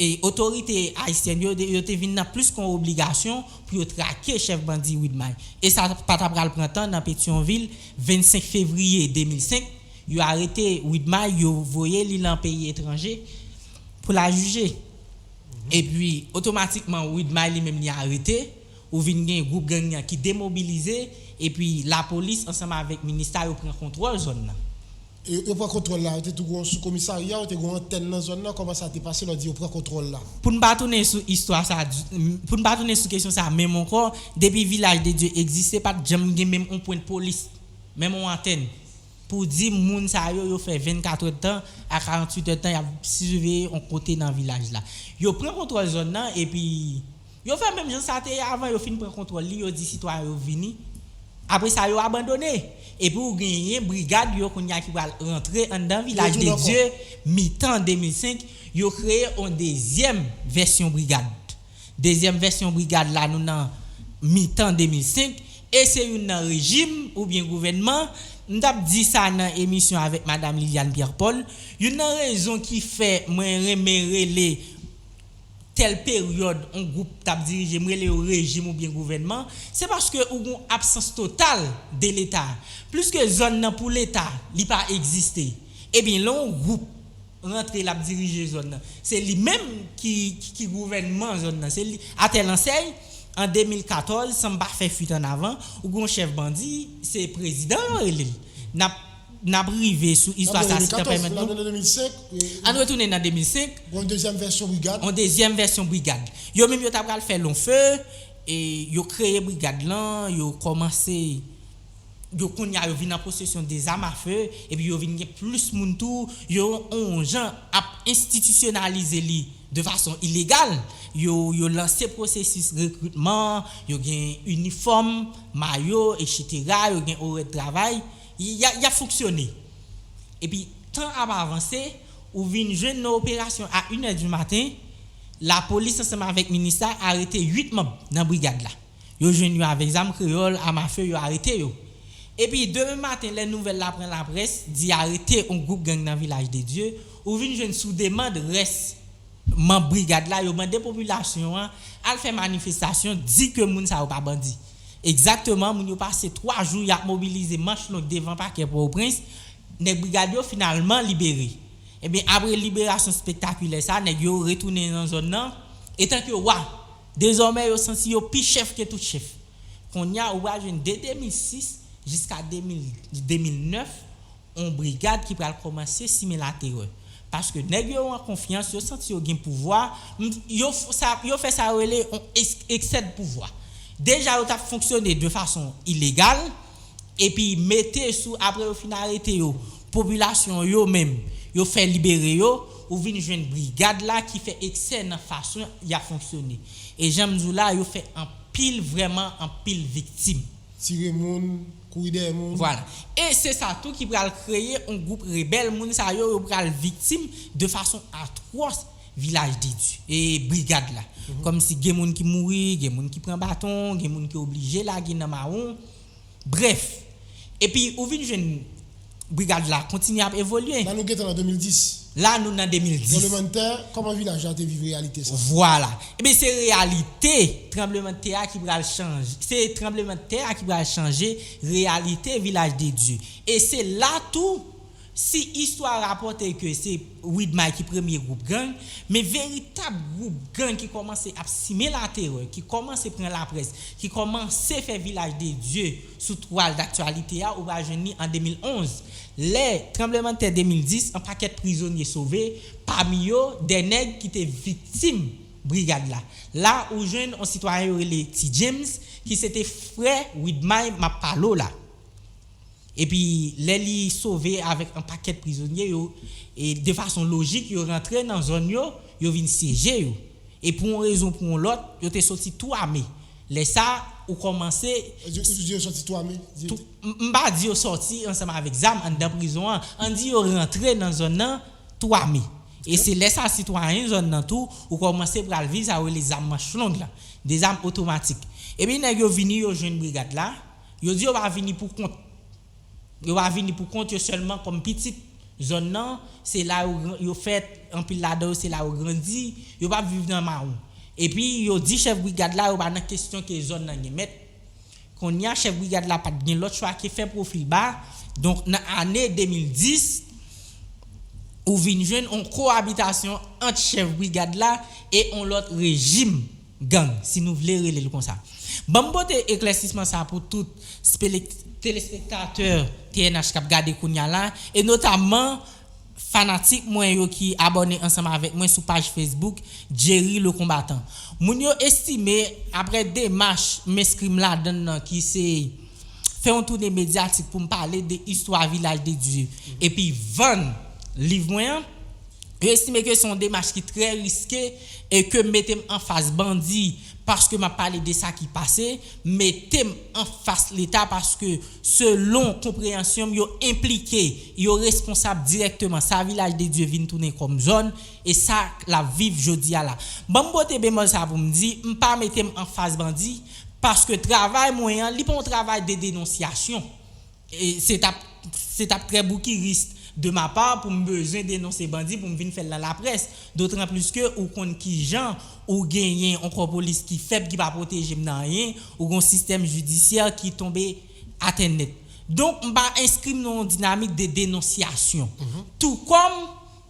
e otorite ayisyèn yo, yo te vin nan plis ke yon obligasyon pou yo trake chèf bandi Widmay. E sa pa ta pral pran tan nan Petyonvil, vennsenk fevriye de mil senk, yo arete Widmay, yo voye li nan peyi etranje pou l al jije. Epi, otomatikman, Widmay li menm li arete, ou vin gen gwoup gang nan ki demobilize, epi lapolis ansanm avèk MINUSTAH yo pran kontwòl zòn nan. Yo, yo pran kontwòl la, yo te tou gon sou komisarya, yo te gon antèn nan zòn nan, kòman sa te pase lè w di yo pran kontwòl la? Pou n pa tounen sou istwa sa, pou n pa tounen sou kesyon sa menm ankò, depi Vilaj de Dye egziste, pa t janm gen menm yon pwen polis, menm yon antèn. Pou di moun sa yo, yo fè vennkat èdtan a karanntuit èdtan, y ap siveye yon kote nan vilaj la. Yo pran kontwòl zòn nan, epi yo fè menm jan sa te ye avan, yo fin pran kontwòl li, yo di sitwayen yo vini. Apre sa, yo abandone. Epi ou genyen brigad yo kounye a ki pral rantre anndan Vilaj de Dye, mitan de mil senk, yo kreye yon dezyèm vèsyon brigad. Dezyèm vèsyon brigad la, nou nan mitan de mil senk, e se youn nan rejim oubyen gouvènman, m t ap di sa nan emisyon avèk Madanm Liliane Pierre Paul, youn nan rezon ki fè mwen renmen rele tèl peryòd yon gwoup t ap dirije, m rele yo rejim oubyen gouvènman, se paske ou gon absans total de Leta. Pliske zòn nan pou Leta, li pa egziste. Ebyen, lè yon gwoup rantre, l ap dirije zòn nan. Se li menm ki, ki, ki gouvènman zòn nan. Se li, atèl ansèy, an de mil katòz, san m pa fè fuit an avan, ou gon chèf bandi, se prezidan yo rele l. N ap, n ap rive sou istwa sa, si tan pèmèt nou. Ann retounen nan de mil senk. Yon dezyèm vèsyon brigad. Yon dezyèm vèsyon brigad. Yo menm yo ta pral fè long feu, e yo kreye brigad lan, yo kòmanse yo kounye a yo vin an posesyon de zam a fe, epi yo vin gen plis moun tou, yo yon jan ap enstitisyonalize li de fason ilegal, yo, yo lanse pwosesis rekritman, yo gen inifòm, mayo, etsetera, yo gen orè de travay, y, y, y ap fonksyone. Epi, tan ap avanse, ou vin jwenn nan operasyon a inè di maten, lapolis ansanm avèk MINUSTAH arete uit manm nan brigad la. Yo jwenn yo avèk zam kreyòl, amafe, yo arete yo. Epi, demen maten, lè nouvèl la pran laprès, di arete yon gwoup gang nan Vilaj de Dye, ou vin jwenn sou demann rès manm brigad la, yo mande popilasyon an al fè manifestasyon, di ke moun sa yo pa bandi. Egzakteman, moun yo pase twa jou, y ap mobilize manch long devan pakè Pòtoprens, nèg brigad yo finalman libere. Ebyen, apre liberasyon spektakilè sa, nèg yo retounen nan zòn nan, etanke wa. Dezòmè, yo santi yo pi chèf ke tout chèf. Kounye a, ou pral jwenn de de mil sis jiska de mil, de mil nèf, yon brigad ki pral kòmanse simen laterè. Paske nèg yo an konfyans, yo santi yo gen pouvwa, m, yo f, sa, yo fè sa yo rele yon eks, eksè de pouvwa. Deja, yo t ap fonksyone de fason ilegal, epi mete sou, apre yo fin arete yo, popilasyon yo menm, yo fè libere yo, ou vin jwenn brigad la ki fè eksè nan fason y ap fonksyone. E jan m di w la, yo fè anpil, vrèman anpil viktim. Tire moun, kouri dèyè moun. Vwala. E se sa tou ki pral kreye yon gwoup rebèl, moun sa yo, yo pral viktim de fason atwòs Vilaj de Dye, e brigad la. Kòmsi gen moun ki mouri, gen moun ki pran baton, gen moun ki oblije lage nan mawon. Brèf. Epi ou vin jwenn brigad la kontinye ap evolye. La nou gentan nan de mil dis. La nou nan de mil dis. Tranblemanntè, kòman vilaj la te viv reyalite sa? Vwala. Ebyen, se reyalite tranblemanntè a ki pral chanje. Se tranblemanntè a ki pral chanje reyalite Vilaj de Dye. E se la tou, si istwa rapòte ke se Widmay ki premye gwoup gang, men veritab gwoup gang ki kòmanse ap simen laterè, ki kòmanse pran laprès, ki kòmanse fè Vilaj de Dye sou twal daktyalite a, ou pral jwenn li an de mil onz. Lè tranblemanntè de mil dis, yon pakèt prizonye sove, pami yo de nèg ki te viktim brigad la. La ou jwenn yon sitwayen yo rele Ti James, ki se te frè Widmay m ap pale w la. Epi lè li sove avèk yon pakèt prizonye, yo, e de fason lojik, yo rantre nan zòn yo, yo vin syeje yo. E pou yon rezon, pou yon lòt, yo te soti tou ame. Lè sa, ou kòmanse. Ou di yo soti tou ame? Tou, m, m pa di yo soti ansanm avèk zam anndan prizon an. Ann di yo rantre nan zòn nan tou ame. E se lè sa, sitwayen zòn nan tou, ou kòmanse pral viv sa yo rele zam manch long la, de zam otomatik. Epi nèg yo vini, yo jwenn brigad la, yo di yo pa vini pou kont. Yo pa vini pou kont yo sèlman kòm pitit zòn nan, se la yo, yo fèt, anpil ladan yo se la yo grandi, yo p ap viv nan mawon. Epi yo di chèf brigad la, yo pa nan kesyon ke zòn nan gen mèt. Kounye a, chèf brigad la pa t gen lòt chwa ke fè pwofil ba. Donk, nan ane de mil dis, ou vin jwenn yon kowabitasyon ant chèf brigad la e yon lòt rejim gang, si nou vle rele l konsa. Ban m pote eklèsisman sa pou tout spele-, telespektatè T N H k ap gade kounye a la, e notamman fanatik mwen yo ki abòne ansanm avèk mwen sou paj Facebook Jerry Le Combattant. Moun yo estime, apre demach m enskri m ladan l nan, ki se fè yon toune medyatik pou m pale de istwa Vilaj de Dye, epi vann liv mwen an, yo estime ke se yon demach ki trè riske e ke mete m anfas bandi paske m ap pale de sa ki pase, mete m anfas Leta paske, selon konpreyansyon m, yo enplike, yo responsab dirèkteman sa Vilaj de Dye vin tounen kòm zòn e sa l ap viv jodi a la. Ban m pote bemòl sa pou m di, m pa mete m anfas bandi, paske travay mwen an, li pa yon travay de denonsyasyon. E se t ap, se t ap trè boukiris de ma pa pou m bezwen denonse bandi pou m vin fè l nan laprès. Dotranplis ke ou konn kijan ou genyen yon kò polis ki fèb, ki pa pwoteje m nan anyen, ou gen yon sistèm jidisyè ki tonbe atè nèt. Donk, m pa enskri m nan yon dinamik de denonsyasyon. Tou kòm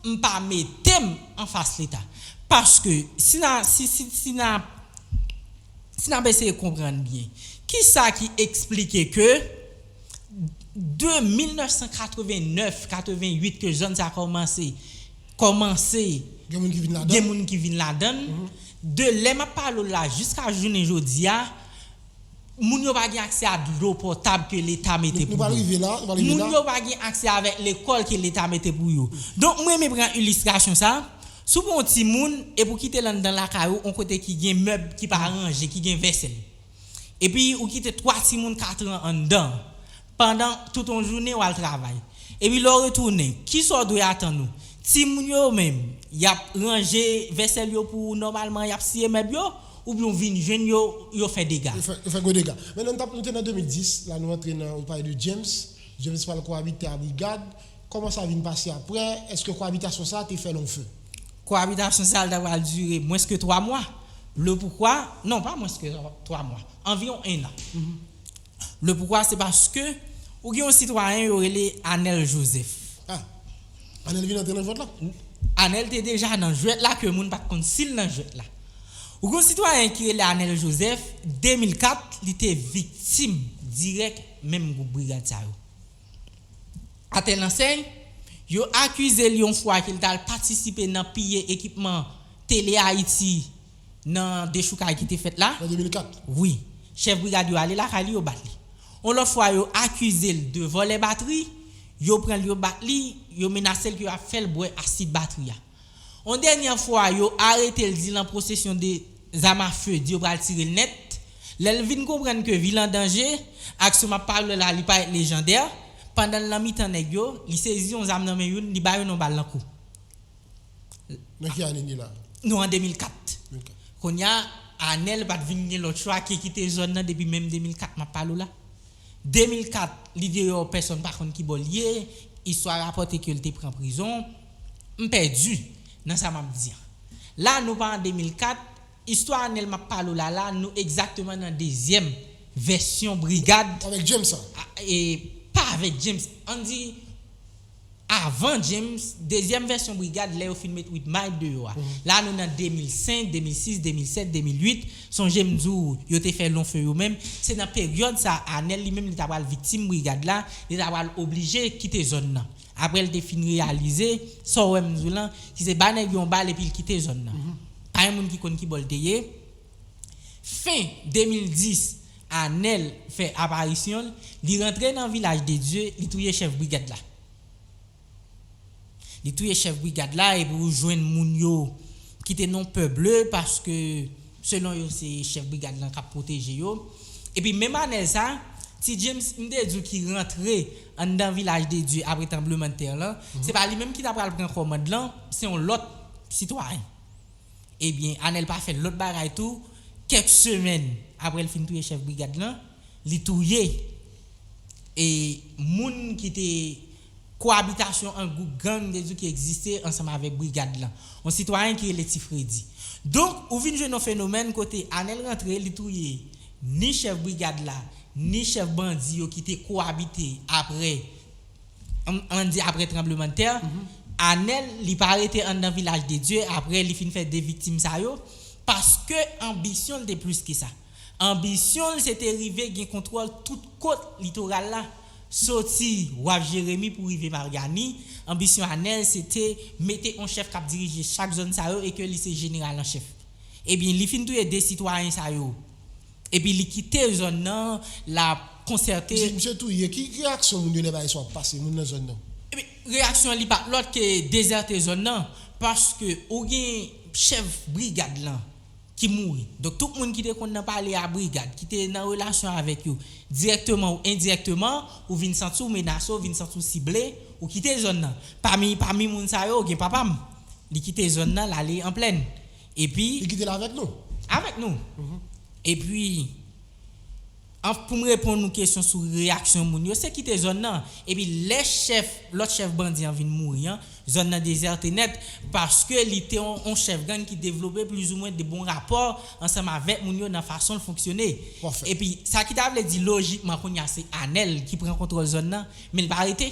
m pa mete m anfas Leta. Paske, si n a, si, si, si n a, si n ap eseye konprann byen, kisa ki eksplike ke de mil nèf san katreven nèf, katreven uit ke zòn sa kòmanse, kòmanse Gen moun ki vin ladan. Gen moun ki vin ladan l. De lè m ap pale w la jiska jounen jodi a, moun yo pa gen aksè a dlo potab ke Leta mete pou yo. Nou pral rive la, nou pral rive la. Moun yo pa gen aksè avèk lekòl ke Leta mete pou yo. Donk, mwen renmen pran ilistrasyon sa. Si w pran yon timoun, epi w kite l anndan lakay ou, yon kote ki gen mèb ki pa ranje, ki gen vèsèl. Epi ou kite twa timoun kat an anndan, pandan tout yon jounen w al travay. Epi lè w retounen, kisa w dwe atann ou? Timoun yo menm, y ap ranje vèsèl yo pou ou nòmalman, y ap siye mèb yo, oubyen w vin jwenn yo, yo fè dega? Yo fè, yo fè gwo dega. Men nou t ap, nou te nan de mil dis, la nou antre nan, ou pale de James. James pral kowabite a Brigad. Kòman sa vin pase apre? Èske kowabitasyon sa a te fè long feu? Kowabitasyon sa a, li ta pral dire mwens ke twa mwa. Le poukwa, non, pa mwens ke twa mwa. Anviwon en an. Le poukwa, se paske ou gen yon sitwayen yo rele Anèl Joseph. Ah, Anèl vin antre nan jwèt la? Anèl te deja nan jwèt la, ke moun pa t konn si l nan jwèt la. Ou gen yon sitwayen ki rele Anèl Joseph, de mil kat, li te viktim dirèk menm gwoup brigad sa yo. Atè Lansèy, yo akize l yon fwa ke l t al patisipe nan piye ekipman Tele Ayiti nan dechoukay ki te fèt la. Nan de mil kat. Wi. Chèf brigad yo ale lakay li, yo bat li. Yon lòt fwa, yo akize l de vòlè batri, yo pran l, yo bat li, yo menase l ke y ap fè l bwè asid batri a. Yon dènyè fwa, yo arete l, di l an posesyon de zam a fe, di yo pral tire l nèt. Lè l vin konprann ke vi l an danje, aksyon m ap pale w la, li parèt lejandè, pandan l nan mitan nèg yo, li sezi yon zam nan men youn, li ba youn yon bal nan kou. Nan ki ane n ye la? Nou an de mil kat. Kounye a, Anèl pa t vin gen lòt chwa ke kite zòn nan depi menm de mil kat m ap pale w la. De mil kat, li deyò, pèsonn pa konn ki bò l ye, istwa rapòte ke l te pran prizon. M pèdi nan sa m ap di an. La, nou pa an de mil kat, istwa Anèl m ap pale w la la, nou egzakteman nan dezyèm vèsyon brigad. Avèk James sa? A, e, pa avèk James, ann di, avan James, dezyèm vèsyon brigad, lè yo fin met Whitmire deyò a. La, nou nan de mil senk, de mil sis, de mil sèt, de mil uit. Sonje m di w, yo te fè long feu yo menm. Se nan peryòd sa a, Anèl li menm, li ta pral viktim brigad la, li ta pral oblije kite zòn nan. Apre l te fin reyalize, sa w wè m di w lan, ki se ba nèg yo yon bal epi l kite zòn nan. Pa gen moun ki konn ki bò l te ye. Fen de mil dis, Anèl fè aparisyon l, li rantre nan Vilaj de Dye, li touye chèf brigad la. Li touye chèf brigad la epi ou jwenn moun yo ki te nan pè ble paske selon yo se chèf brigad lan k ap pwoteje yo. Epi menm Anèl sa, Ti James m te di w ki rantre anndan Vilaj de Dye apre tranblemanntè lan, se pa li menm ki ta pral pran kòmand lan, se yon lòt sitwayen. Ebyen, Anèl pa fè lòt bagay tou, kèk semèn apre l fin touye chèf brigad lan, li touye e moun ki te koabitasyon an gwoup gang de di ki egziste ansanm avèk brigad lan. Yon sitwayen ki rele Ti Fredi. Donk, ou vin jwenn yon fenomèn kote Anèl rantre, li touye ni chèf brigad la, ni chèf bandi yo ki te koabite apre ann di apre tranblemanntè, Anèl li pa rete anndan Vilaj de Dye apre li fin fè de viktim sa yo, paske anbisyon l te plis ke sa. Anbisyon l se te rive gen kontwòl tout kot litoral la, soti Waf Jeremi pou rive Margani. Anbisyon Anèl se te mete yon chèf k ap dirije chak zòn sa yo e ke li se jeneral an chèf. Ebyen, li fin touye de sitwayen sa yo. Epi li kite zòn nan, l ap konsète. Misye, misye touye. Ki, ki reyaksyon moun yo lè bagay sa ap pase, moun nan zòn nan? Epi reyaksyon li pa t lòt ke dezète zòn nan, paske ou gen chèf brigad lan ki mouri. Donk, tout moun ki te konn nan pale a brigad, ki te nan relasyon avèk yo, dirèkteman ou endirèkteman, ou vin santi w menase, ou vin santi w sible, ou kite zòn nan. Pami, pami moun sa yo, gen papa m. Li kite zòn nan, l ale an plèn. Epi. Li kite l avèk nou? Avèk nou. Epi, an, pou m reponn ou kesyon sou reyaksyon moun yo, se kite zòn nan. Epi lè chèf, lòt chèf bandi an vin mouri an, zòn nan dezète nèt, paske li te yon, yon chèf gang ki devlope plizoumwen de bon rapò ansanm avèk moun yo nan fason l fonksyone. Epi, sa ki ta vle di lojikman kounye a se Anèl ki pran kontwòl zòn nan, men l pa rete.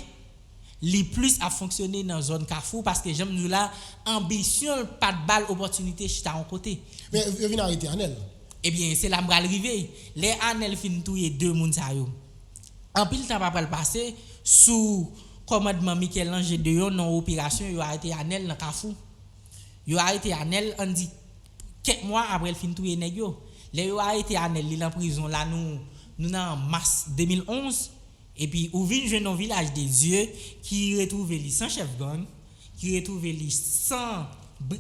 Li plis ap fonksyone nan zòn Kafou paske jan m di w la, anbisyon l pa t ba l opòtinite chita yon kote. Men yo vin arete Anèl. Ebyen, se la m pral rive. Lè Anèl fin touye de moun sa yo, anpil tan pa pral pase sou kòmandman Michel-Ange Deyon nan operasyon, yo arete Anèl nan Kafou. Yo arete Anèl, ann di, kèk mwa apre l fin touye nèg yo. Lè yo arete Anèl, li nan prizon la, nou, nou nan mas de mil onz. Epi ou vin jwenn yon Vilaj de Dye ki retwouve li san chèf gang, ki retwouve li san,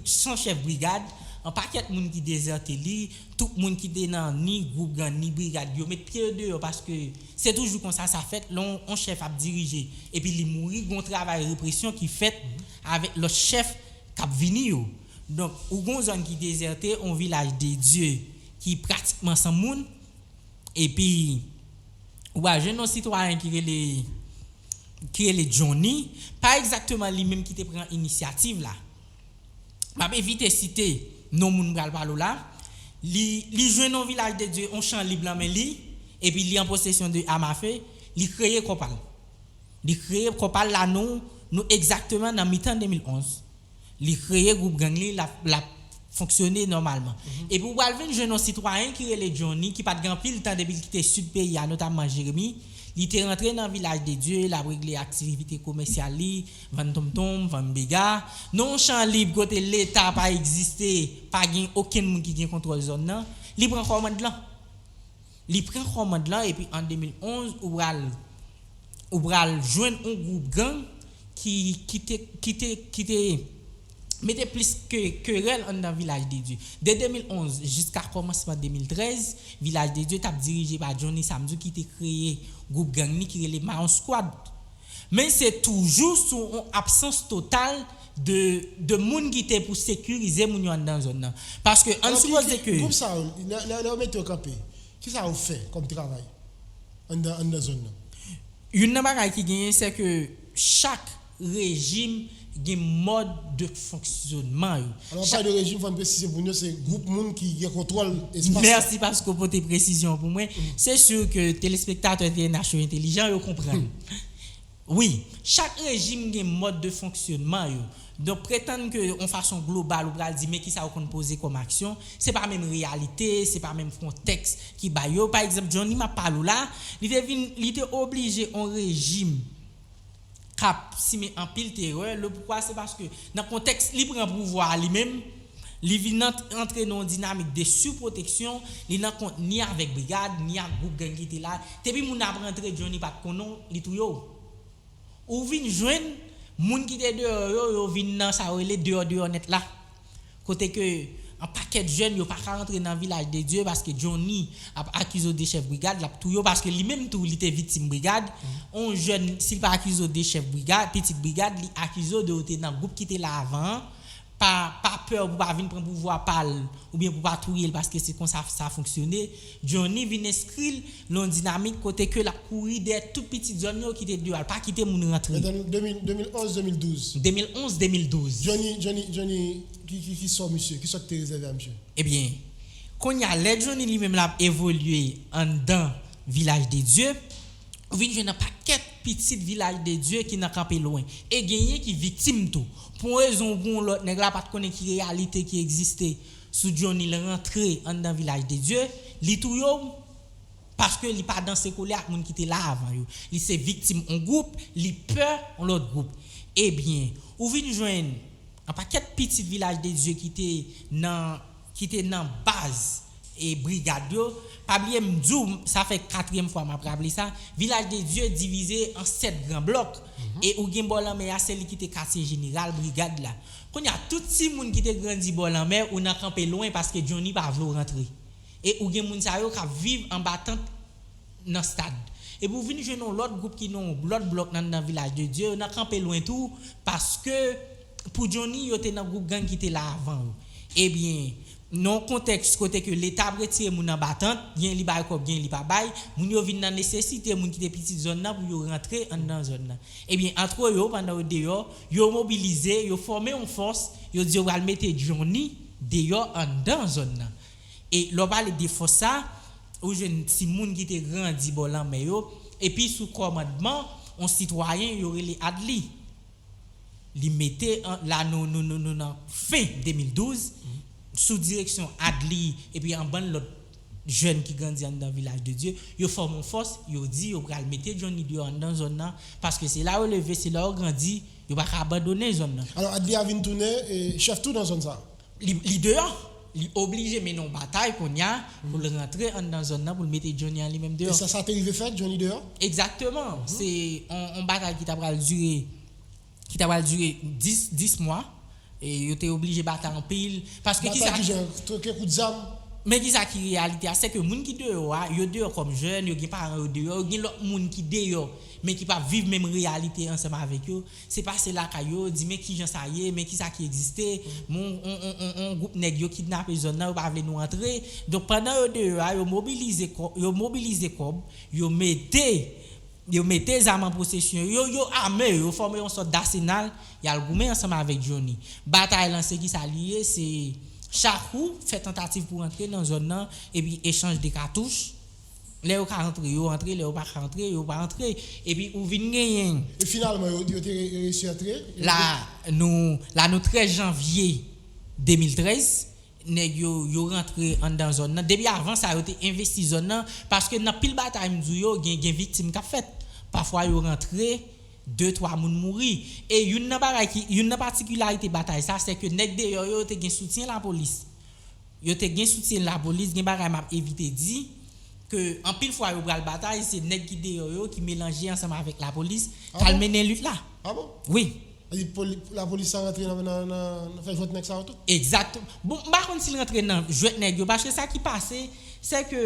san chèf brigad, yon pakèt moun ki dezète li, tout moun ki te nan ni gwoup gang, ni brigad, yo met pye yo deyò paske se toujou konsa sa fèt, lè yon, yon chèf ap dirije epi li mouri, gen yon travay represyon ki fèt avèk lòt chèf k ap vini yo. Donk, ou gen yon zòn ki dezète, yon Vilaj de Dye ki pratikman san moun, epi ou pral jwenn yon sitwayen ki rele, ki rele Johnny, pa egzakteman li menm ki te pran inisyativ la. M ap evite site non moun m pral pale w la. Li, li jwenn yon Vilaj de Dye, yon chan lib nan men li, epi li an posesyon de am a fe, li kreye kò pa l. Li kreye kò pa l la, nou, nou egzakteman nan mitan de mil onz. Li kreye gwoup gang li, l ap, l ap fonksyone nòmalman. Epi ou pral vin jwenn yon sitwayen ki rele Johnny, ki pa t gen anpil tan depi l kite sid peyi a, notamman Jeremi. Li te rantre nan Vilaj de Dye, l ap regle aktivite komèsyal li, vann tonmtonm, vann bega. Nan yon chan lib kote Leta pa egziste, pa gen okenn moun ki gen kontwòl zòn nan, li pran kòmand lan. Li pran kòmand lan epi an de mil onz, ou pral, ou pral jwenn yon gwoup gang ki, ki te, ki te, ki te mete plis ke, kerèl anndan Vilaj de Dye. De de mil onz jiska kòmansman de mil trèz, Vilaj de Dye t ap dirije pa Johnny Samedi ki te kreye gwoup gang li ki rele Mayon Squad. Men se toujou sou yon absans total de, de moun ki te pou sekirize moun yo anndan zòn nan. Paske ann sipoze ke. Gwoup sa yo, lè, lè, lè yo mete yo kanpe, kisa yo fè kòm travay anndan, anndan zòn nan? Youn nan bagay ki genyen, se ke chak rejim gen mòd de fonksyonman yo. Alò, pa de rejim, fò n presize pou nou, se gwoup moun ki gen kontwòl espas la. Mèsi paske w pote presizyon pou mwen. Se si ke telespektatè T N H yo entelijan, yo konprann. Wi, chak rejim gen mòd de fonksyonman yo. Donk, pretann ke yon fason global ou pral di, men kisa yo konn poze kòm aksyon, se pa menm reyalite, se pa menm kontèks ki bay yo. Pa egzanp, Johnny m ap pale w la, li te vin, li te oblije yon rejim k ap simen anpil terè. Le poukwa, se paske nan kontèks li pran pouvwa a li menm, Li vin ant- antre nan yon dinamik de sipwoteksyon, li nan kont ni avèk brigad, ni ak gwoup gang ki te la. Depi moun ap rantre, Johnny pa t konnen w, li touye w. Ou vin jwenn moun ki te deyò yo, yo vin nan sa yo rele deyò deyò nèt la. Kote ke yon pakèt jèn yo pa ka rantre nan Vilaj de Dye paske Johnny ap akize w de chèf brigad, l ap touye w paske li menm tou li te viktim brigad. On jèn, si l pa akize w de chèf brigad, pitit brigad, li akize w de w te nan gwoup ki te la avan an, pa pa pè pou pa vin pran pouvwa pa l oubyen pou pa touye l paske se konsa sa fonksyone. Johnny vin enskri l nan yon dinamik kote ke l ap kouri dèyè tout pitit zòn yo ki te deyò a, l pa kite moun rantre. Nan de mil, de mil onz, de mil douz. de mil onz de mil douz. Johnny, Johnny, Johnny, ki, ki, ki sò misye, ki sò ki te rezève a misye? Ebyen, kounye a, lè Johnny li menm l ap evolye anndan Vilaj de Dye, ou vin jwenn yon pakèt pitit Vilaj de Dye ki nan kanpe lwen. E genyen ki viktim tou. Pou yon rezon ou pou yon lòt, nèg la pa t konnen ki reyalite ki egziste sou Johnny l rantre anndan Vilaj de Dye, li touye w paske li pa danse kole ak moun ki te la avan yo. Li se viktim yon gwoup, li pè yon lòt gwoup. Ebyen, ou vin jwenn yon pakèt pitit Vilaj de Dye ki te nan, ki te nan baz e brigad yo. Pa bliye m di w, sa fè katriyèm fwa m ap raple sa, Vilaj de Dye divize an sèt gran blòk. E ou gen bò lanmè a, se li ki te katye jeneral brigad la. Kounye a, tout timoun ki te grandi bò lanmè, ou nan kanpe lwen paske Johnny pa vle w rantre. E ou gen moun sa yo k ap viv anba tant nan stad. Epi ou vin jwenn yon lòt gwoup ki nan yon lòt blòk nan, nan Vilaj de Dye, yo nan kanpe lwen tou, paske pou Johnny, yo te nan gwoup gang ki te la avan yo. Ebyen, nan yon kontèks kote ke Leta ap retire moun anba tant, gen li bay kòb, gen li pa bay, moun yo vin nan nesesite, moun ki te pitit zòn nan, pou yo rantre anndan zòn nan. Ebyen, antre yo, pandan yo deyò, yo mobilize, yo fòme yon fòs, yo di yo pral mete Johnny deyò anndan zòn nan. E lè w pale de fòs sa, ou jwenn timoun ki te grandi bò lanmè yo, epi sou kòmandman yon sitwayen yo rele Adli. Li mete an, la nou, nou, nou, nou nan fen de mil douz, sou direksyon Adli, epi yon bann lòt jèn ki grandi anndan Vilaj de Dye, yo fòme yon fòs, yo di yo pral mete Johnny deyò anndan zòn nan, paske se la yo leve, se la yo grandi, yo pa ka abandone zòn nan. Alò, Adli a vin tounen e, chèf tou nan zòn sa? Li, li deyò. Li oblije mennen yon batay kounye a pou l rantre anndan zòn nan, pou l mete Johnny an li menm deyò. E sa, sa te rive fèt, Johnny deyò? Egzakteman. Se yon, yon batay ki ta pral dire, ki ta pral dire dis, dis mwa. E yo te oblije batay anpil. Paske kisa Batay ki jan? Twoke kout zam? Men kisa ki reyalite a, se ke moun ki deyò a, yo deyò kòm jèn, yo gen paran yo deyò, yo gen lòt moun ki deyò, men ki pa viv menm reyalite ansanm avèk yo. Se pase lakay yo, di men kijan sa ye, men kisa ki egziste, men yon, yon, yon, yon, yon gwoup nèg yo kidnape zòn nan, yo pa vle nou antre. Donk pandan yo deyò a, yo mobilize kò-, yo mobilize kòb, yo mete, yo mete zam an posesyon yo, yo ame yo, yo fòme yon sòt dasenal, y al goumen ansanm avèk Johnny. Batay lan se kisa li ye, se chak ou fè tantativ pou rantre nan zòn nan, epi echanj de katouch. Lè yo ka rantre, yo rantre, lè yo pa ka rantre, yo pa rantre. Epi ou vin genyen. E finalman, yo, yo te re- reyisi antre? La, nou, la nou trèz janvye de mil trèz, nèg yo, yo rantre anndan zòn nan. Depi avan sa, yo te envesti zòn nan, paske nan pil batay, m di w yo, gen, gen viktim k ap fèt. Pafwa, yo rantre, de, twa moun mouri. E youn nan bagay ki, youn nan patikilarite batay sa, se ke nèg deyò yo, yo te gen soutyen lapolis. Yo te gen soutyen lapolis, gen bagay m ap evite di, ke anpil fwa yo pral batay, se nèg ki deyò yo ki melanje ansanm avèk lapolis, k al mennen lit la. Ah bon? Wi. Lapolis sa rantre nan, nan, nan, nan fè jwèt nèg sa yo tou? Egzakteman. Bon, m pa konn si l rantre nan jwèt nèg yo, paske sa ki pase, se ke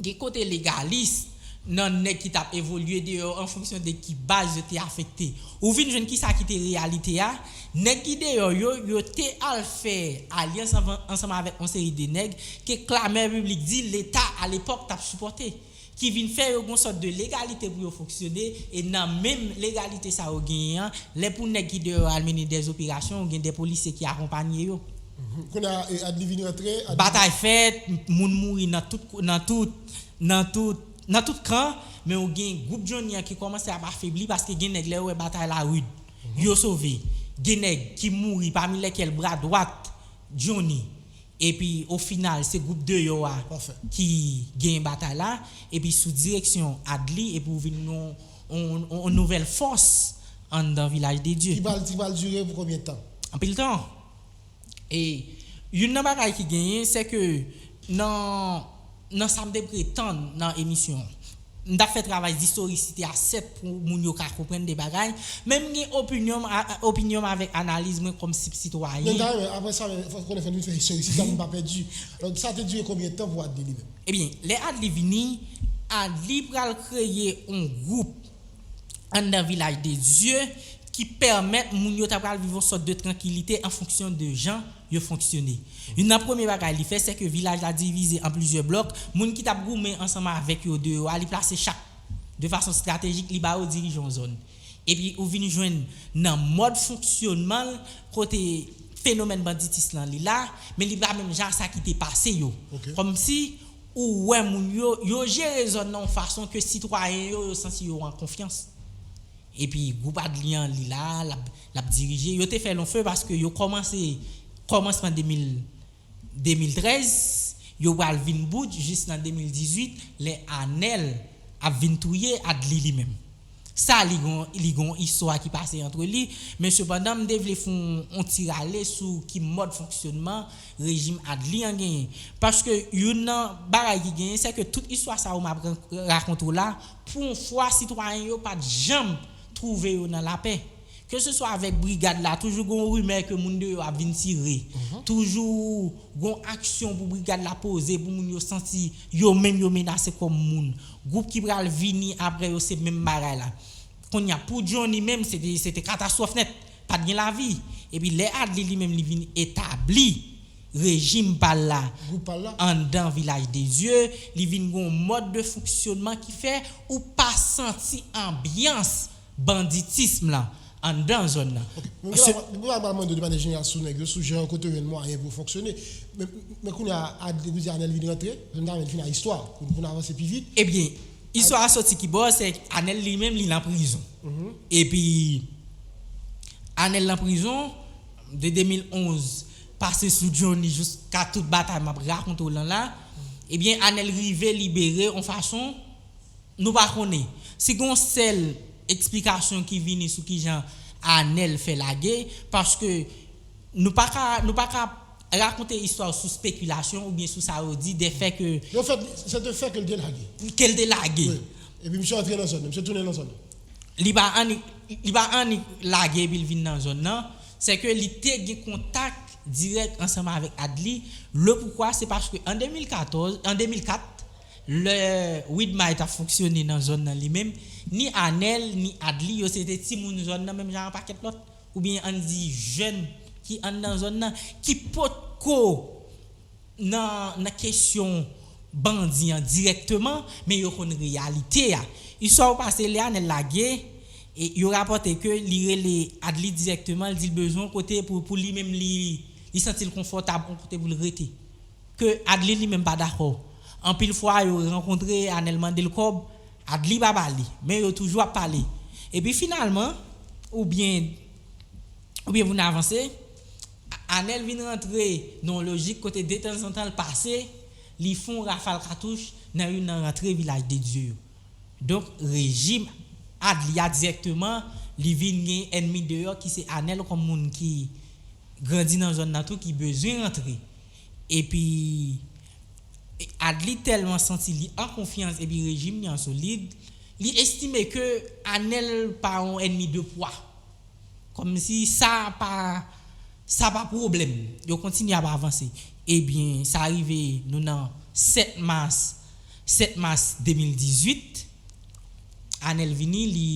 gen kote legalis nan nèg ki t ap evolye deyò an fonksyon de ki baz yo te afekte. Ou vin jwenn kisa ki te reyalite a, nèg ki deyò yo, yo te al fè alyans anvan- ansanm avèk yon seri de nèg ke klamè piblik di Leta alepòk t ap sipòte, ki vin fè yo gon sòt de legalite pou yo fonksyone, e nan menm legalite sa yo genyen an, lè pou nèg ki deyò al mennen dèzoperasyon, ou gen de polisye ki akonpanye yo. Kounye a, e, Adli vin rantre, Adli- Batay fèt, moun mouri nan tout, nan tout, nan tout, nan tout kan, men ou gen gwoup Johnny an ki kòmanse ap afebli paske gen nèg lè yo wè batay la rid, yo sove. Gen nèg ki mouri, pami lèkèl bra dwat Johnny. Epi o final, se gwoup deyò a ki genyen batay la. Epi sou direksyon Adli, epi ou vin yon, yon, yon, yon nouvèl fòs anndan Vilaj de Dye. Ki pral, ki pral dire pou konbyen tan? Anpil tan. E Youn nan bagay ki genyen, se ke nan, nan sa m te pretann nan emisyon an, m t ap fè travay zistorisite a, sèt, pou moun yo ka konprann de bagay, men m gen opinyon m a- opinyon m avèk analiz mwen kòm sitwayen. Men ta renmen, apre sa, men, fòk konnen fò nou fin fè istorisite la pou n pa pèdi. Alò, sa te dire konbyen tan pou Adli li menm? Ebyen, lè Adli vini, Adli pral kreye yon gwoup anndan Vilaj de Dye ki pèmèt moun yo ta pral viv yon sòt de trankilite an fonksyon de jan yo fonksyone. Youn nan premye bagay li fè, se ke vilaj la divize an plizyè blòk. Moun ki t ap goumen ansanm avèk yo deyò a, li plase chak de fason estratejik, li ba yo dirijan yon zòn. Epi ou vin jwenn nan mòd fonksyonman l, kote fenomèn banditis lan li la, men li pa menm jan sa ki te pase yo. Kòmsi ou wè moun yo, yo jere zòn nan yon fason ke sitwayen yo, yo santi yo an konfyans. Epi gwoup Adli an, li la, l ap, l ap dirije. Yo te fè lonfe paske yo kòmanse, kòmansman de mil, de mil trèz, yo pral vin bout jis nan de mil dizuit, lè Anèl ap vin touye Adli li menm. Sa, li gon, li gon istwa ki pase antre li, men sepandan, m te vle fè yon, yon ti rale sou ki mòd fonksyonman rejim Adli an genyen. Paske youn nan bagay ki genyen, se ke tout istwa sa yo m ap ran- rakonte w la, pou yon fwa, sitwayen yo pa t janm twouve yo nan lapè. Keseswa avèk brigad la, toujou gon rimè ke moun deyò ap vin tire. Toujou gon aksyon pou brigad la poze, pou moun yo santi yo menm yo menase kòm moun. Gwoup ki pral vini apre yo, se menm bagay la. Kounye a, pou Johnny menm, se te, se te katastwòf nèt. Pa t gen lavi. Epi lè Adli li menm li vin etabli rejim pa l la anndan Vilaj de Dye, li vin gon mòd de fonksyonman ki fè ou pa santi anbyans banditism lan anndan zòn nan. Ok. Mwen gen la, mwen pral mande w de mannyè jeneral sou nèg yo, sou jan kote yo jwenn mwayen pou yo fonksyone. Men, men kounye a, Adli, kounye a Anèl vin rantre, jan n ta vin fin a istwa, pou, pou n avanse pi vit. Ebyen, istwa a soti kibò, se Anèl li menm, li nan prizon. Epi, Anèl nan prizon, de de mil onz, pase sou Johnny jiska tout batay m ap rakonte w lan la. Ebyen, Anèl rive libere yon fason, nou pa konnen. Si gon sèl eksplikasyon ki vini sou kijan Anèl fè lage, paske nou pa ka, nou pa ka rakonte istwa sou spekilasyon oubyen sou sa yo di, de fè ke Yo fèt, se de fè ke l te lage. ke l te lage. Wi. Epi misye antre nan zòn nan, misye tounen nan zòn nan. Li pa annik, li pa annik lage epi l vin nan zòn nan. Se ke li te gen kontak dirèk ansanm avèk Adli. Le poukwa, se paske an de mil katòz, an de mil kat, lè Widmay t ap fonksyone nan zòn nan li menm, ni Anèl, ni Adli, yo se te timoun zòn nan, menm jan an pakèt lòt, oubyen ann di jèn ki anndan zòn nan, ki potko nan, nan kesyon bandi an dirèkteman, men yo konn reyalite a. Istwa yo pase, lè Anèl lage, e yo rapòte ke li rele Adli dirèkteman, li di l bezwen yon kote pou, pou li menm li, li santi l konfòtab, yon kote pou l rete. Ke Adli li menm pa dakò. Anpil fwa, yo rankontre, Anèl mande l kòb, Adli pa ba li, men yo toujou ap pale. Epi finalman, oubyen, oubyen pou n avanse, Anèl vin rantre nan yon lojik kote detanzantan l pase, li fè yon rafal katouch nan youn nan rantre Vilaj de Dye yo. Donk, rejim Adli a dirèkteman, li vin gen ènmi deyò ki se Anèl kòm moun ki grandi nan zòn nan tou, ki bezwen rantre. Epi, Adli tèlman santi li an konfyans epi rejim li an solid, li estime ke Anèl pa yon ènmi de pwa. Kòmsi sa pa, sa pa pwoblèm. Yo kontinye ap avanse. Ebyen, sa rive nou nan sèt mas, sèt mas de mil dizuit. Anèl vini, li,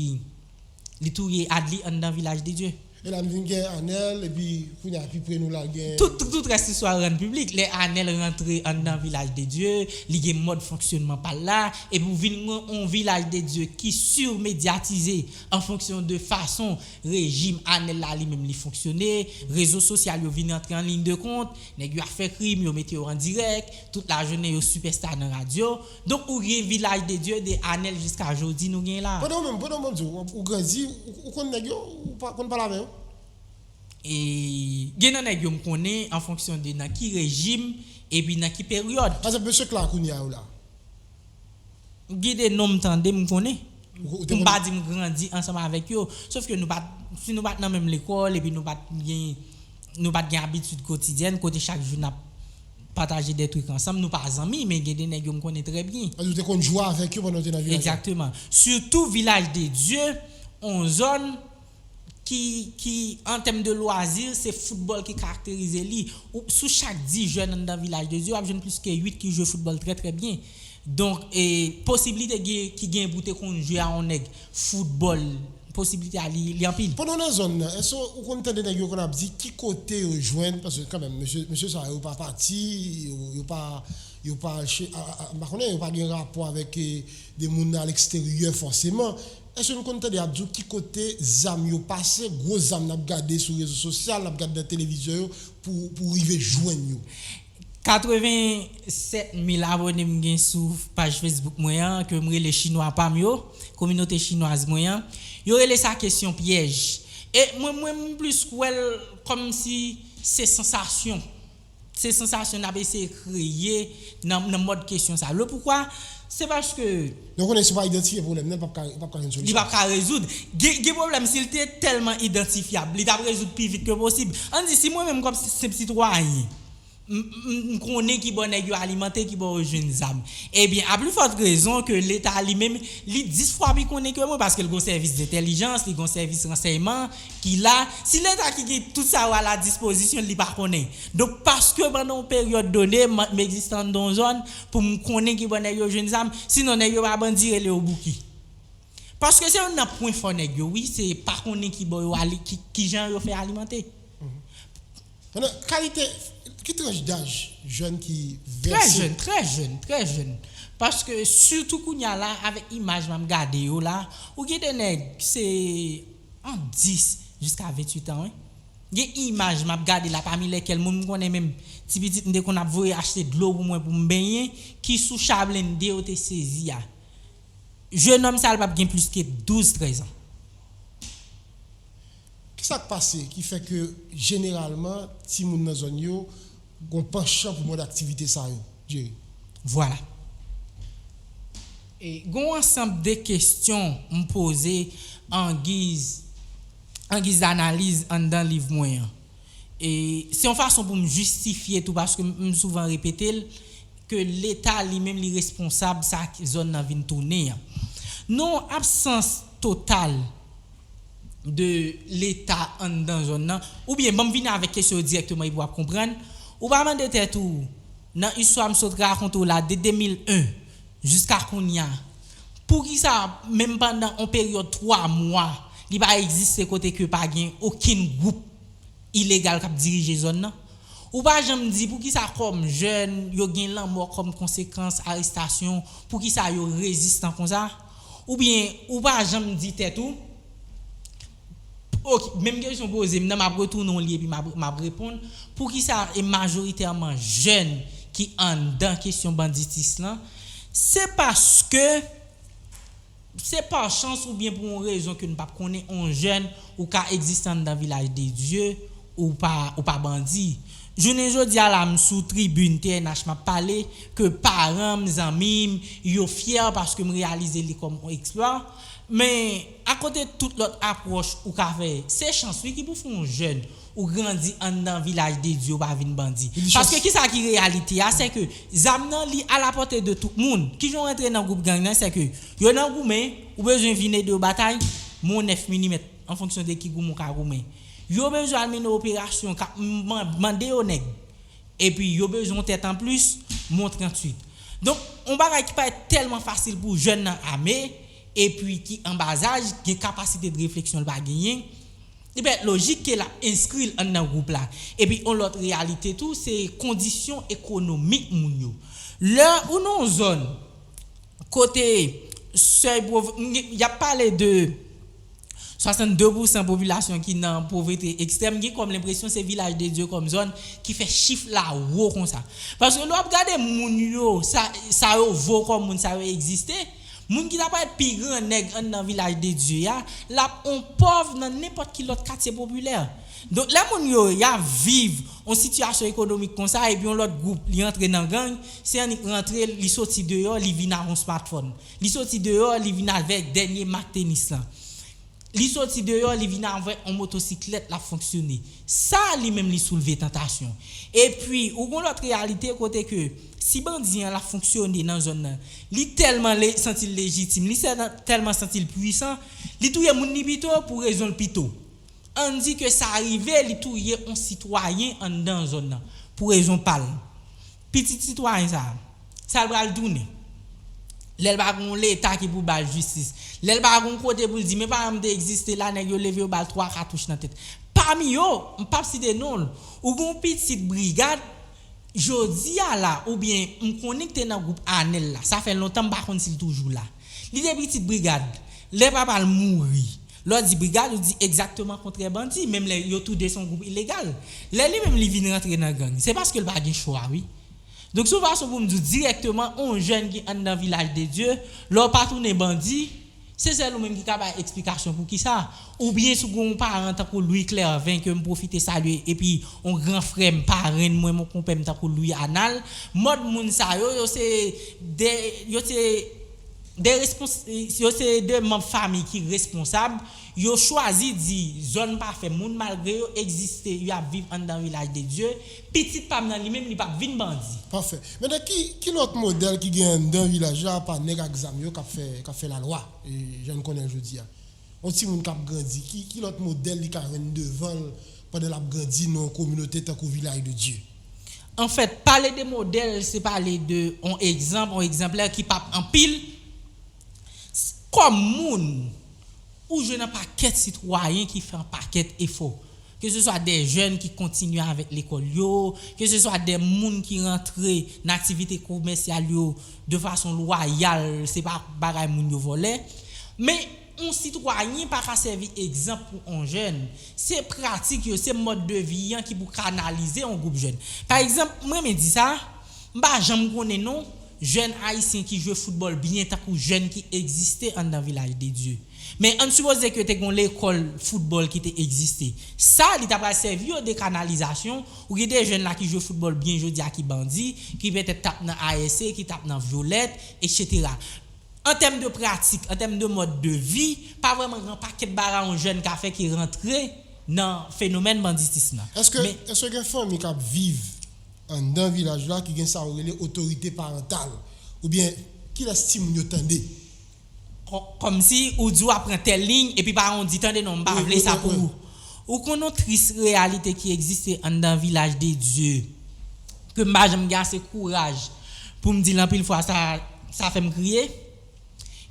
li touye Adli anndan Vilaj de Dye. E la n vin gen Anèl, epi kounye a pi pre nou la gen Tout, tout, tout rès istwa rann piblik. Lè Anèl rantre anndan Vilaj de Dye, li gen mòd fonksyonman pa l la, epi ou vin gen yon Vilaj de Dye ki simedyatize an fonksyon de fason rejim Anèl la li menm li fonksyone, rezo sosyal yo vin antre an liy de kont, nèg yo ap fè krim, yo mete yo an dirèk, tout lajounen yo sipèsta nan radyo. Donk ou gen Vilaj de Dye de Anèl jiska jodi nou gen la. Pandan w menm, pandan w menm di w, ou grandi, ou, ou konn nèg yo, ou pa, konn pale avè yo? E gen nan nèg yo m konnen an fonksyon de nan ki rejim epi nan ki peryòd. Pa egzanp, mesye Kla kounye a yo la. Gen de non m tande, m konnen. Ou, ou te Pou m konn pa di m grandi ansanm avèk yo. Sof ke nou pa t, si nou pa t nan menm lekòl, epi nou pa t gen Nou pa t gen abitid kotidyèn kote chak jou n ap pataje de trik ansanm. Nou pa zanmi, men gen de nèg yo m konnen trè byen. Ou te konn jwe avèk yo pandan w te nan vilaj la? Egzakteman. Sitou Vilaj de Dye, on zòn ki, ki an tèm de lwazi, se foutbòl ki karakterize li. Ou, sou chak dis jèn anndan Vilaj de Dye, w ap jwenn plis ke uit ki jwe foutbòl trè, trè byen. Donk, e, posiblite gen, ki gen pou te konn jwe a yon nèg foutbòl, posiblite a li, li anpil. Pandan w nan zòn nan, èske w konn tande nèg yo konn ap di ki kote yo jwenn, paske kanmenm, mesye, mesye sa yo pa pati, yo, yo pa, yo pa, che- a- a- a- m pa konnen, yo pa gen rapò avèk e, de moun nan aleksteryè fòseman. Èske nou konn tande y ap di w ki kote zam yo pase, gwo zam n ap gade sou rezo sosyal, n ap gade nan televizyon yo pou, pou rive jwenn yo? Katreven sèt mil abòne m gen sou paj Facebook mwen an, ke m rele Chinwa pa m yo, kominote chinwaz mwen an. Yo rele sa kesyon pyèj. E mwen, mwen, m plis wè l kòmsi se sansasyon. Se sansasyon n ap eseye kreye nan, nan mòd kesyon sa. Le poukwa, se paske. Donk, konnen si w pa idantifye pwoblèm nan, l p ap ka, l p ap ka jwenn solisyon. Li p ap ka rezoud. Gen, gen pwoblèm, si l te tèlman idantifyab, li t ap rezoud pi vit ke posib. Ann di, si mwen menm, kòm senp sitwayen, m, m, m konnen ki bò nèg yo alimante, ki bò yo jwenn zam. Ebyen, a pli fòt rezon ke Leta li menm, li dis fwa pi konnen ke mwen, paske l gon sèvis dentèlijans, li gon sèvis ransèyman ki la. Si Leta ki gen tout sa yo a la dispozisyon l, li pa konnen. Donk, paske pandan yon peryòd done, m, m egziste anndan yon zòn pou m konnen ki bò nèg yo jwenn zam, sinon nèg yo pa bandi, rele yo bouki. Paske se youn nan pwen fò nèg yo, wi, se pa konnen ki bò yo ale, ki, ki jan yo fè alimante. Pandan kalite, ki tranch daj jèn ki vèse? Trè jèn, trè jèn, trè jèn. Paske sitou kounye a la, avèk imaj m ap gade yo la, ou gen de nèg, se ant dis jiska venntuit an, wi. Gen imaj m ap gade la, pami lèkèl moun m konnen menm, ti pitit m te konn ap voye achte dlo pou mwen pou m benyen, ki sou cha blende yo te sezi a. Jennonm sa l p ap gen plis ke douz, trèz an. Kisa k pase ki fè ke jeneralman timoun nan zòn yo gon panchan pou mòd aktivite sa yo, Jerry? Vwala. E, gon ansanm de kesyon m poze an giz, an giz analiz anndan liv mwen an. E se yon fason pou m jistifye tou, paske m, m souvan repete l, ke Leta li menm li responsab sa zòn nan vin tounen an. Nan yon absans total de Leta anndan zòn nan, oubyen ban m vini avèk kesyon yo dirèkteman epi w ap konprann, ou pa mande tèt ou, nan istwa m sot rakonte w la, de de mil en jiska kounye a, poukisa, menm pandan yon peryòd twa mwa, li pa egziste kote ke pa gen okenn gwoup ilegal k ap dirije zòn nan? Ou pa janm di poukisa kòm jèn, yo gen lanmò kòm konsekans arestasyon, poukisa yo rezistan konsa? Oubyen ou pa janm di tèt ou, ok, menm kesyon poze m nan, m ap retounen w li epi m ap, m ap reponn, poukisa e majoritèman jèn ki anndan kesyon banditis lan? Se paske se pa chans oubyen pou yon rezon ke n p ap konnen, on jèn ou ka egziste anndan Vilaj de Dye, ou pa, ou pa bandi. Jounen jodi a la, m sou tribin T N H, m ap pale, ke paran m, zanmi m, yo fyè paske m reyalize li kòm on eksplwa. Men, akote tout lòt apwòch ou ka fè, se chans wi ki pou fè on jèn ou grandi anndan Vilaj de Dye, ou pa vin bandi. Paske kisa ki reyalite a, se ke zam nan li alanpòte de tout moun. Kijan w rantre nan gwoup gang nan, se ke yo nan goumen, ou bezwen vin ede yo batay, men w nèf milimèt, an fonksyon de ki goumen w ka goumen. Yo bezwen al mennen operasyon, k ap man- mande yo nèg. Epi yo bezwen yon tèt anplis, men w tranntuit. Donk, yon bagay ki parèt tèlman fasil pou jèn nan ame, epi ki an bazaj, gen kapasite de refleksyon l pa genyen, li parèt lojik ke l ap enskri l anndan gwoup la. Epi yon lòt reyalite tou, se kondisyon ekonomik moun yo. Lè ou nan yon zòn kote sèy pov- y ap pale de swasannde pousan popilasyon ki nan povrete ekstrèm, gen kòm lenpresyon se Vilaj de Dye kòm zòn ki fè chif la wo konsa. Paske lè w ap gade moun yo, sa, sa yo vo kòm moun, sa yo egziste, moun ki ta parèt pi gran nèg anndan Vilaj de Dye a, l ap on pòv nan nenpòt ki lòt katye popilè. Donk, lè moun yo, y ap viv on sitiyasyon ekonomik konsa, epi yon lòt gwoup, li antre nan gang, se annik rantre, li soti deyò, li vin ak on smartphone. Li soti deyò, li vin avèk dènye mak tenis lan. Li soti deyò, li vin avèk yon motosiklèt, l ap fonksyone. Sa, li menm, li soulve tantasyon. Epi, ou gon lòt reyalite kote ke si bandi an l ap fonksyone nan zòn nan, li tèlman le, santi l lejitim, li sè-, tèlman santi l pwisan, li touye moun li pito pou rezon l pito. Ann di ke sa rive, li touye yon sitwayen anndan zòn nan, pou rezon pa l. Pitit sitwayen sa a, sa l pral tounen? Lè l pa gen yon Leta ki pou ba l jistis, lè l pa gen yon kote pou l di, men paran m te egziste la, nèg yo leve yo ba l twa katouch nan tèt. Pami yo, m p ap site non l, ou gen yon pitit brigad, jodi a la, oubyen m konnen ki te nan gwoup Anèl la, sa fè lontan m pa konn si l toujou la. Li te pitit brigad, lè papa l mouri, lè w di brigad, ou di egzakteman kontrè bandi, menm lè yo tou de se yon gwoup ilegal. Lè li menm li vin rantre nan gang, se paske l pa gen chwa, wi. Donk, se yon fason pou m di w dirèkteman, yon jèn ki anndan Vilaj de Dye, lè w pa tounen bandi, se sèl ou menm ki ka bay eksplikasyon poukisa. Oubyen si w gen yon paran tankou Louis Clervin, ke m pwofite salye, epi yon gran frè m, parenn mwen, yon konpè m tankou Louis Anal, mòd moun sa yo, yo se de, yo se de respons-, yo se de manm fanmi ki responsab, yo chwazi di zòn pa fè moun, malgre yo egziste, y ap viv anndan Vilaj de Dye, pitit pa m nan li menm, li p ap vin bandi. Pafè. Mentnan, ki, ki lòt modèl ki gen anndan vilaj la, apa nèg ak zam yo k ap fè, k ap fè lalwa, e, jan n konnen l jodi a? Yon timoun k ap grandi, ki, ki lòt modèl li ka jwenn devan l pandan l ap grandi nan yon kominote tankou Vilaj de Dye? Anfèt, pale de modèl, se pale de yon egzanp, yon egzanplè ki p ap anpil. S-, kòm moun, ou jwenn yon pakèt sitwayen ki fè yon pakèt efò. Ke se swa de jèn ki kontinye avèk lekòl yo, ke se swa de moun ki rantre nan aktivite komèsyal yo de fason lwayal, se pa bagay moun yo vòlè. Men, yon sitwayen pa ka sèvi egzanp pou yon jèn. Se pratik yo, se mòd de vi an ki pou kanalize yon gwoup jèn. Pa egzanp, mwen renmen di sa, m pa janm konnen non jèn ayisyen ki jwe foutbòl byen tankou jèn ki egziste anndan Vilaj de Dye. Men ann sipoze ke te gen yon lekòl foutbòl ki te egziste. Sa, li ta pral sèvi yo de kanalizasyon. Ou gen de jèn la ki jwe foutbòl byen jodi a ki bandi, ki petèt t ap nan A S C, ki t ap nan Vyolèt, etsetera. An tèm de pratik, an tèm de mòd de vi, pa vrèman gen yon pakèt bagay yon jèn ka fè ki rantre nan fenomèn banditis la. Èske, Men èske gen fanmi k ap viv anndan vilaj la ki gen sa yo rele otorite parantal? Oubyen kilès timoun yo tande? Kò-, kòmsi ou di w ap pran tèl liy, epi paran w di, "Tande non, m pa Wi, vle wi, sa wi, pou wi. Ou." Ou konn yon tris reyalite ki egziste anndan Vilaj de Dye, ke m pa janm gen ase kouraj pou m di l anpil fwa, sa, sa fè m kriye.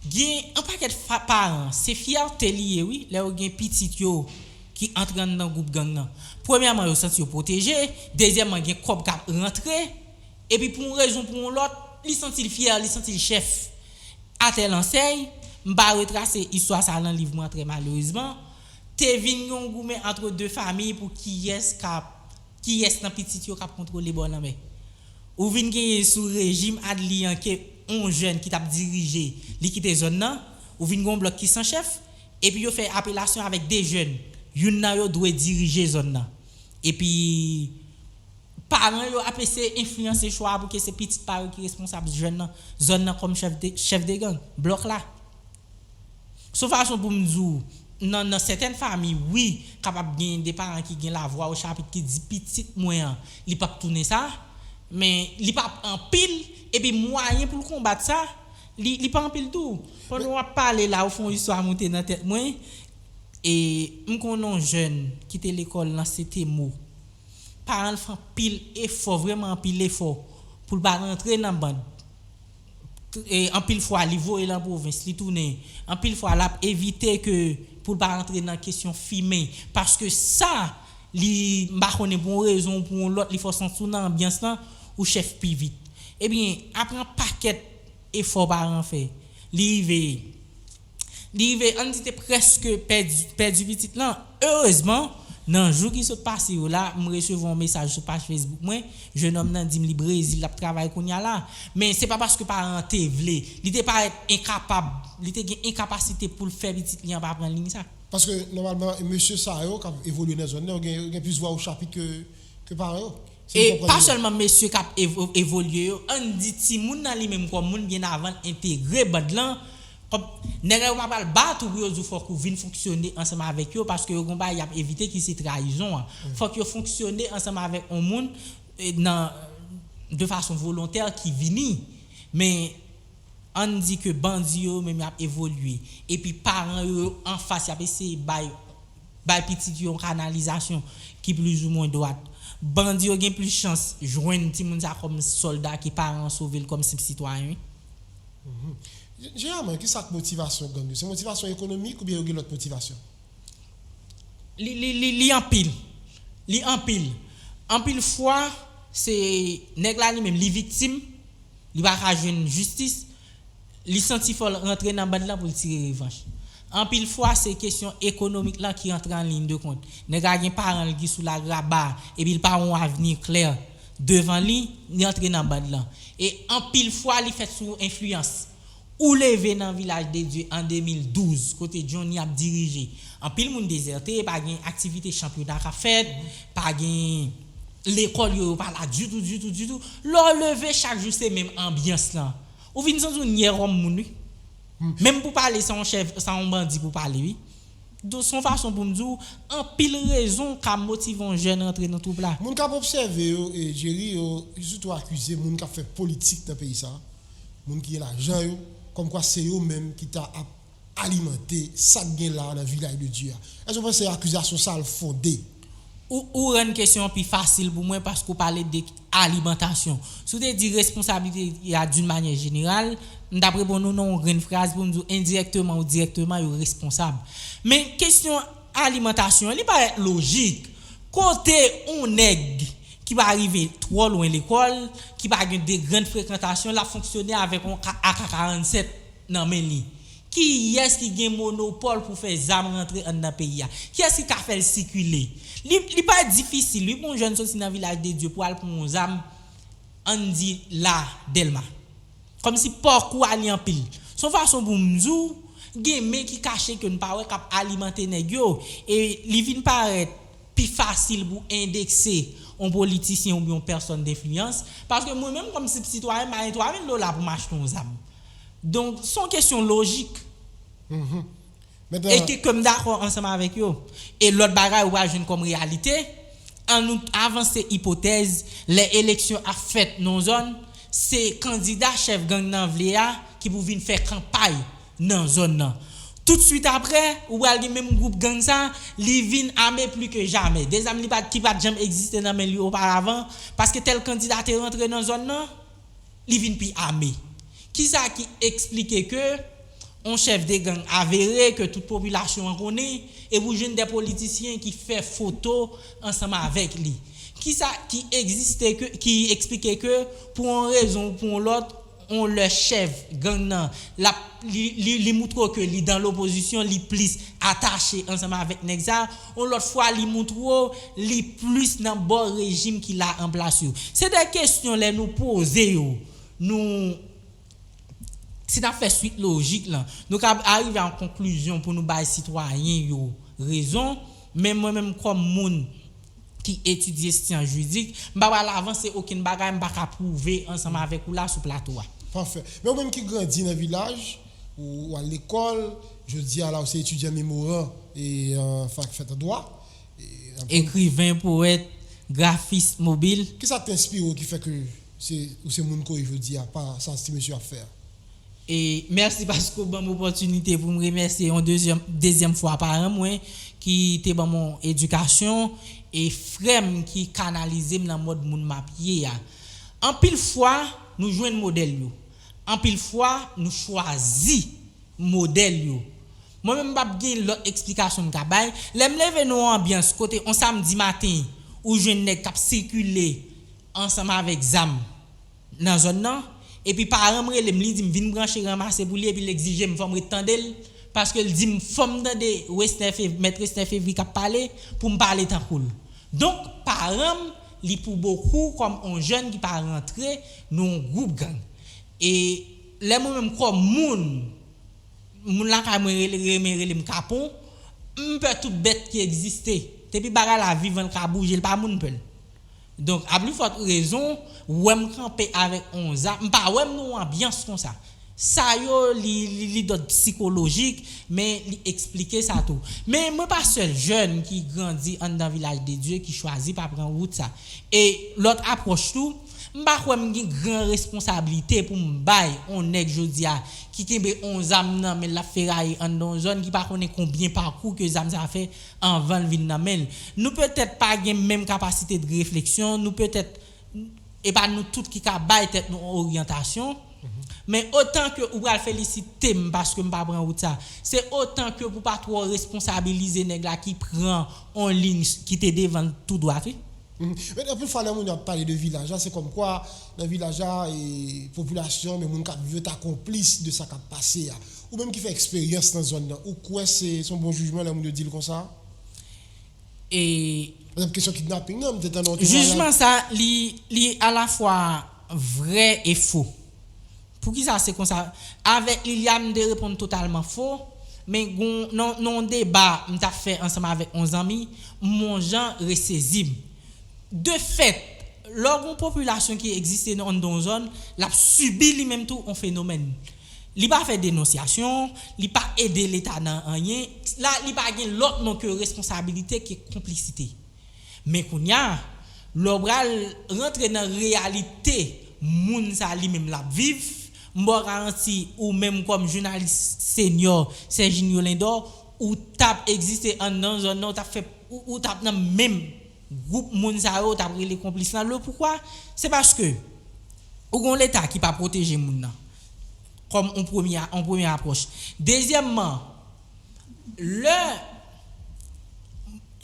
Gen yon pakèt fa-, paran, se fyète li ye, wi, lè yo gen pitit yo ki antre anndan gwoup gang nan. Premyèman, yo santi yo pwoteje, dezyèmman, gen kòb k ap rantre, epi pou yon rezon, pou yon lòt, li santi l fyè, li santi l chèf. Atè lansèy, m pa retrase istwa sa nan liv mwen trè malerezman, te vin gen yon goumen antre de fanmi pou kiyès k ap, kiyès nan pitit yo k ap kontwole bò lanmè. Ou vin genyen sou rejim Adli an ke yon jèn ki t ap dirije, li kite zòn nan, ou vin gen yon blòk ki san chèf, epi yo fè apelasyon avèk de jèn, youn nan yo dwe dirije zòn nan. Epi paran yo ap eseye enfliyanse chwa a pou ke se pitit pa yo ki responsab jèn nan, zòn nan kòm chèf de, chèf de gang, blòk la. Se yon fason pou m di w, nan, nan sètèn fanmi, wi, kapab gen de paran ki gen lavwa o chapit ki di pitit mwen an, li p ap tounen sa, men li p ap anpil, epi mwayen pou l konbat sa, li, li pa anpil tou. Pandan w ap pale la, ou fè yon istwa moute nan tèt mwen, e m konnen yon jèn ki te lekòl nan Setemo. Paran l fè anpil efò, vrèman anpil efò, pou l pa rantre nan band. E, anpil fwa, li voye l an pwovens, li tounen. Anpil fwa, l ap evite ke pou l pa rantre nan kesyon fimen. Paske sa, li, m pa konnen pou yon rezon ou pou yon lòt, li fè w santi w nan anbyans lan, ou chèf pi vit. Ebyen, apre yon pakèt efò paran fè, li rive, li rive, ann di te prèske pèdi, pèdi pitit lan. Erezman, nan jou ki sot pase yo la, m resevwa yon mesaj sou paj Facebook mwen, jennonm nan di m li Brezil l ap travay kounye a la. Men se pa paske paran an te vle, li te parèt enkapab, li te gen enkapasite pou l fè pitit li an pa pran liy sa. Paske nòmalman, mesye sa yo k ap evolye nan zòn nan, yo gen, yo gen plis vwa o chapit ke, ke paran yo. Si m E konprann pa byen. Sèlman mesye k ap evo-, evolye yo, ann di timoun nan li menm kòm moun byen avan l entegre band lan, Kòm nèg la yo pa pral bat ou pou yo di w fòk ou vin fonksyone ansanm avèk yo, paske yo gon bagay y ap evite ki se trayizon an. Fòk yo fonksyone ansanm avèk yon moun, e, nan, de fason volontè ki vini. Men ann di ke bandi yo menm y ap evolye. Epi paran yo anfas y ap eseye bay, bay pitit yo yon kanalizasyon ki plizoumwen dwat. Bandi yo gen plis chans jwenn timoun sa kòm sòlda ke paran an sove l kòm senp sitwayen, wi. Jeneralman, ki sa k motivasyon gang yo? Se motivasyon ekonomik oubyen yo gen lòt motivasyon? Li, li, li, li anpil. Li anpil. Anpil fwa, se nèg la li menm, li viktim, li pa ka jwenn jistis, li santi fò l rantre nan band lan pou l tire revanch. Anpil fwa, se kesyon ekonomik lan ki antre an liy de kont. Nèg la gen paran l ki sou lagraba, epi l pa yon avni klè devan li, li antre nan band lan. E anpil fwa, li fèt sou enfliyans. Ou leve nan Vilaj de Dye an de mil douz, kote Johnny ap dirije. Anpil moun dezète, pa gen aktivite chanpyona k ap fèt, pa gen lekòl yo, yo pa la ditou, ditou, ditou. Lè w leve chak jou, se menm anbyans lan. Ou vin santi w nyè kòm moun, wi. Menm pou pale, se yon chèf, se yon bandi pou pale, wi. Donk, se yon fason pou m di w, anpil rezon ka motive yon jèn rantre nan twoup la. Moun k ap obsève yo, e, Jerry, yo sitou akize moun k ap fè politik nan peyi sa a, moun ki gen lajan yo, kòmkwa se yo menm ki ta ap alimante sa k gen la nan Vilaj de Dye a. Èske w panse akizasyon sa a l fonde? Ou, ou rann kesyon an pi fasil pou mwen paske w pale de alimantasyon. Si w te di responsablite a d'une manière générale, m t ap reponn ou nan yon grenn fraz pou m di w endirèkteman ou dirèkteman yo responsab. Men kesyon alimantasyon an, li parèt lojik. Kote yon nèg ki pa rive twò lwen lekòl, ki pa gen de grann frekantasyon, l ap fonksyone avèk yon ka- A K karannsèt nan men li. Kiyès ki gen monopòl pou fè zam rantre anndan peyi a? Kiyès ki ka fè l sikile? Li, li pa difisil, wi, pou yon jèn soti nan Vilaj de Dye pou al pran yon zam, ann di la, Dèlma. Kòmsi pakou a li anpil. Se yon fason pou m di w, gen men ki kache ke n pa wè k ap alimante nèg yo. E li vin parèt pi fasil pou endekse yon politisyen oubyen yon pèsòn denfliyans. Paske mwen menm, kòm senp sitwayen, m pa gen twa mil dola pou m achte yon zam. Donk, se yon kesyon lojik. E ke, ke m dakò ansanm avèk yo. E lòt bagay ou pral jwenn kòm reyalite, ann nou avanse ipotèz, lè eleksyon ap fèt nan yon zòn, se kandida chèf gang nan vle a ki pou vin fè kanpay nan zòn nan. Toutswit apre, ou pral gen menm gwoup gang sa, li vin ame pli ke jamè. De zam li pa, ki pa t janm egziste nan men li oparavan, paske tèl kandida te rantre nan zòn nan, li vin pi ame. Kisa ki eksplike ke yon chèf de gang avere ke tout popilasyon an konnen, epi w jwenn de politisyen ki fè foto ansanm avèk li? Kisa ki egziste ke, ki eksplike ke pou yon rezon ou pou yon lòt, yon lè chèf gang nan, l ap, li, li, li moutre w ke li dan lopozisyon, li plis atache ansanm avèk nèg sa, yon lòt fwa li moutre w li plis nan bò rejim ki la an plas yo? Se de kesyon lè nou poze yo, nou, si n ap fè swit lojik lan, nou ka arive a yon konklizyon pou nou bay sitwayen yo rezon, men mwen menm kòm moun ki etidye syans jiridik, m pa pral avanse okenn bagay m pa ka pwouve ansanm avèk ou la sou plato a. Pafè. Men ou menm ki grandi nan vilaj, ou, ou al lekòl, jodi a la ou se etidyan memoran e an fak fèt an dwa. E, an fòm- Ekriven, powèt, grafis mobil. Kisa k te enspire w ki fè ke se, ou se moun ke w ye jodi a, pa sa ti mesye ap fè a? E mèsi paske w ban m opòtinite pou m remèsye yon dezyèm, dezyèm fwa paran mwen ki te ban m yon edikasyon e frè m ki kanalize m nan mòd moun m ap ye a. Anpil fwa, nou jwenn modèl yo. Anpil fwa, nou chwazi modèl yo. Mwen menm m p ap gen lòt eksplikasyon m ka bay. Lè m leve nan yon anbyans kote yon samdi maten, ou jwenn nèg k ap sikile ansanm avèk zam nan zòn nan, epi paran m rele m, li di m vin branche ranmase pou li, epi l egzije m fò m ret tande l, paske l di m fò m tande Wesner Fe-, mèt Wesner Fevry k ap pale, pou m pale tankou l. Donk, paran m, li pou bokou kòm on jèn ki pa rantre nan yon gwoup gang. E lè mwen menm kòm moun, moun lakay mwen rele, renmen rele m kapon, m pè tout bèt ki egziste. Depi bagay la vivan, l ka bouje, l pa moun pè l. Donk, a pli fòt rezon, wè m kanpe avèk on zam, m pa wè m nan yon anbyans konsa. Sa yo, li, li, li dòd sikolojik, men li eksplike sa tou. Men mwen pa sèl jèn ki grandi anndan Vilaj de Dye ki chwazi pa pran wout sa. E lòt apwòch tou, m pa kwè m gen gran responsablite pou m bay on nèg jodi a ki kenbe on zam nan men l ap feraye anndan on zòn ki pa konnen konbyen pakou ke zam sa fè anvan l vin nan men l. Nou petèt pa gen menm kapasite de refleksyon, nou petèt e pa nou tout ki ka bay tèt nou yon oryantasyon. Men otan ke ou pral felisite m paske m pa pran wout sa, se otan ke pou pa twò responsabilize nèg la ki pran on liy ki te devan l tou dwat wi. Men anpil fwa lè moun yo ap pale de vilaj la, se kòmkwa nan vilaj la, e, popilasyon, men moun k ap viv yo ta konplis de sa k ap pase a. Ou menm ki fè eksperyans nan zòn nan, ou kwè se se yon bon jijman lè moun yo di l konsa? E Mwen t ap kesyon kidnaping nan, m te tande yon temwayaj. Jijman sa, li, li alafwa vrè e fo. Poukisa se konsa? Avèk Liliane, m te reponn totalman fo, men gon, nan, nan yon deba m t ap fè ansanm avèk yon zanmi, m yon jan resezi m. De fèt, lè w gen yon popilasyon ki egziste nan anndan yon zòn, l ap sibi li menm tou yon fenomèn. Li pa fè denonsyasyon, li pa ede Leta nan anyen, la li pa gen lòt non ke responsabilite ke konplisite. Men kounye a, lè w pral rantre nan reyalite moun sa li menm l ap viv, m ba w garanti ou menm kòm jounalis senyò Serginio Lindor, ou t ap egziste anndan zòn nan, ou t ap fè, ou, ou t ap nan menm gwoup moun sa yo, ou t ap rele konplis lan. Le poukwa? Se paske ou gen yon Leta ki pa pwoteje moun nan. Kòm yon premye, yon premye apwòch. Dezyèmman, lè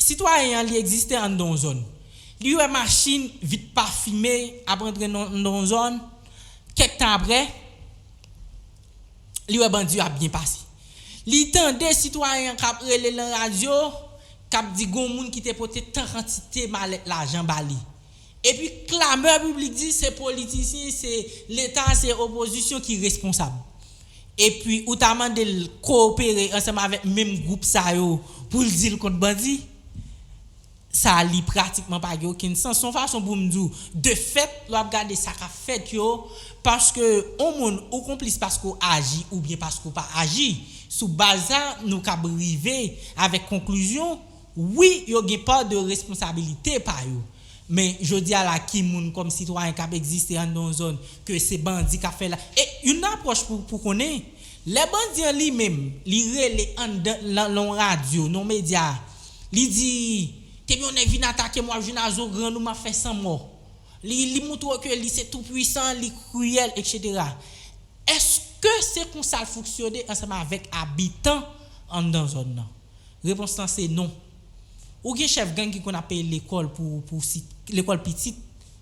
sitwayen an li egziste anndan yon zòn, li wè machin vit pafime ap antre nan anndan yon zòn, kèk tan apre, li wè bandi yo ap byen pase. Li tande sitwayen an k ap rele nan radyo, k ap di gon moun ki te pote tan kantite malèt lajan ba li. Epi klamè piblik di se politisyen, se Leta, se opozisyon ki responsab. Epi ou ta mande l kowopere ansanm avèk menm gwoup sa yo pou l di l kont bandi. Sa li pratikman pa gen okenn sans. Se yon fason pou m di w, de fèt, lè w ap gade sa k ap fèt yo, paske yon moun ou konplis paske w aji oubyen paske w pa aji. Sou baz sa, nou kab rive avèk konklizyon, wi, yo gen pa de responsabilite pa yo. Men jodi a la, ki moun kòm sitwayen k ap egziste anndan yon zòn ke se bandi k ap fè la? E youn nan apwòch pou, pou konnen, lè bandi an li menm, li rele anndan, nan, nan yon radyo, nan yon medya, li di, depi yon nèg vin atake m, w ap jwenn a zo grann ou, m ap fè san mò. Li, li moutre w ke li se tou pwisan, li kriyèl, etsetera. Èske se konsa l fonksyone ansanm avèk abitan anndan zòn nan? Repons lan se non. Ou gen chèf gang ki konn ap peye lekòl pou, pou sit, lekòl pitit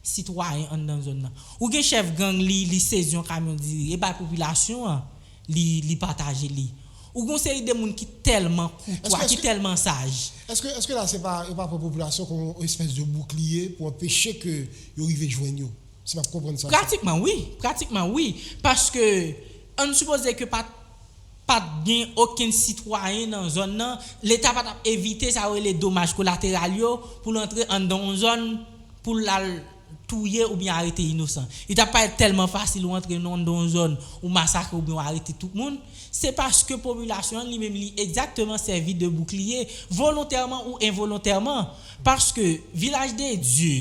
sitwayen anndan zòn nan. Ou gen chèf gang li, li sezi yon kamyon diri, e bay popilasyon an, li, li pataje li. Ou gen yon seri de moun ki tèlman koutwa, ki tèlman saj. Èske, èske la se pa, yo pa pran popilasyon kòm yon espès de boukliye pou anpeche ke yo rive jwenn yo? Si m ap konprann sa. Pratikman wi, pratikman wi. Paske, ann sipoze ke pa t, pa t gen okenn sitwayen nan zòn nan, Leta pa t ap evite sa yo rele domaj kolateral yo pou l antre anndan yon zòn pou l al touye oubyen arete inosan. Li t ap parèt tèlman fasil ou antre nan anndan yon zòn, ou masakre oubyen ou arete tout moun. Se paske popilasyon an li menm li egzakteman sèvi de boukliye, volontèman ou envolontèman. Paske Vilaj de Dye,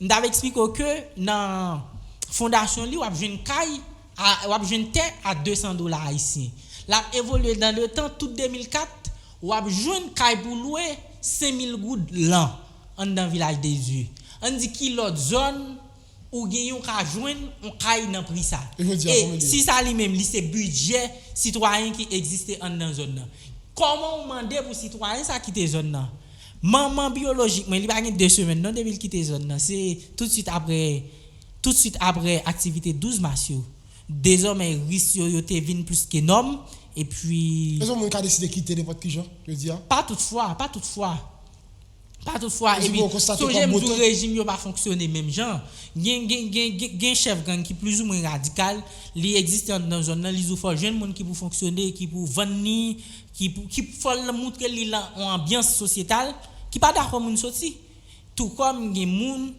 m t ap eksplike w ke nan fondasyon li, w ap jwenn kay, a, w ap jwenn tè a de san dola ayisyen. L ap evolye nan le tan, tout de mil kat, w ap jwenn kay pou lwe senk mil goud lan, anndan Vilaj de Dye. Ann di ki lòt zòn ou genyen w ka jwenn yon kay nan pri sa. E si sa li menm, li se bidjè sitwayen ki egziste anndan zòn nan. Kòman w mande pou sitwayen sa kite zòn nan? Manman biyolojik mwen, li pa gen de semèn non depi l kite zòn nan. Se toutswit apre, toutswit apre aktivite douz mas yo. Dezòmè, ris yo, yo te vin plis ke nòm. Epi. Èske yon moun ka deside kite nenpòt ki jan, jodi a? Pa tout fwa, pa tout fwa. Pa tout fwa. Epi, sonje m di w rejim yo pa fonksyone menm jan. Gen, gen, gen, gen, gen chèf gang ki plizoumwen radikal, li egziste anndan zòn nan, li di w fò l jwenn moun ki pou fonksyone, ki pou vann li, ki pou, ki fò l moutre li lan yon anbyans sosyetal ki pa dakò moun soti. Tou kòm gen moun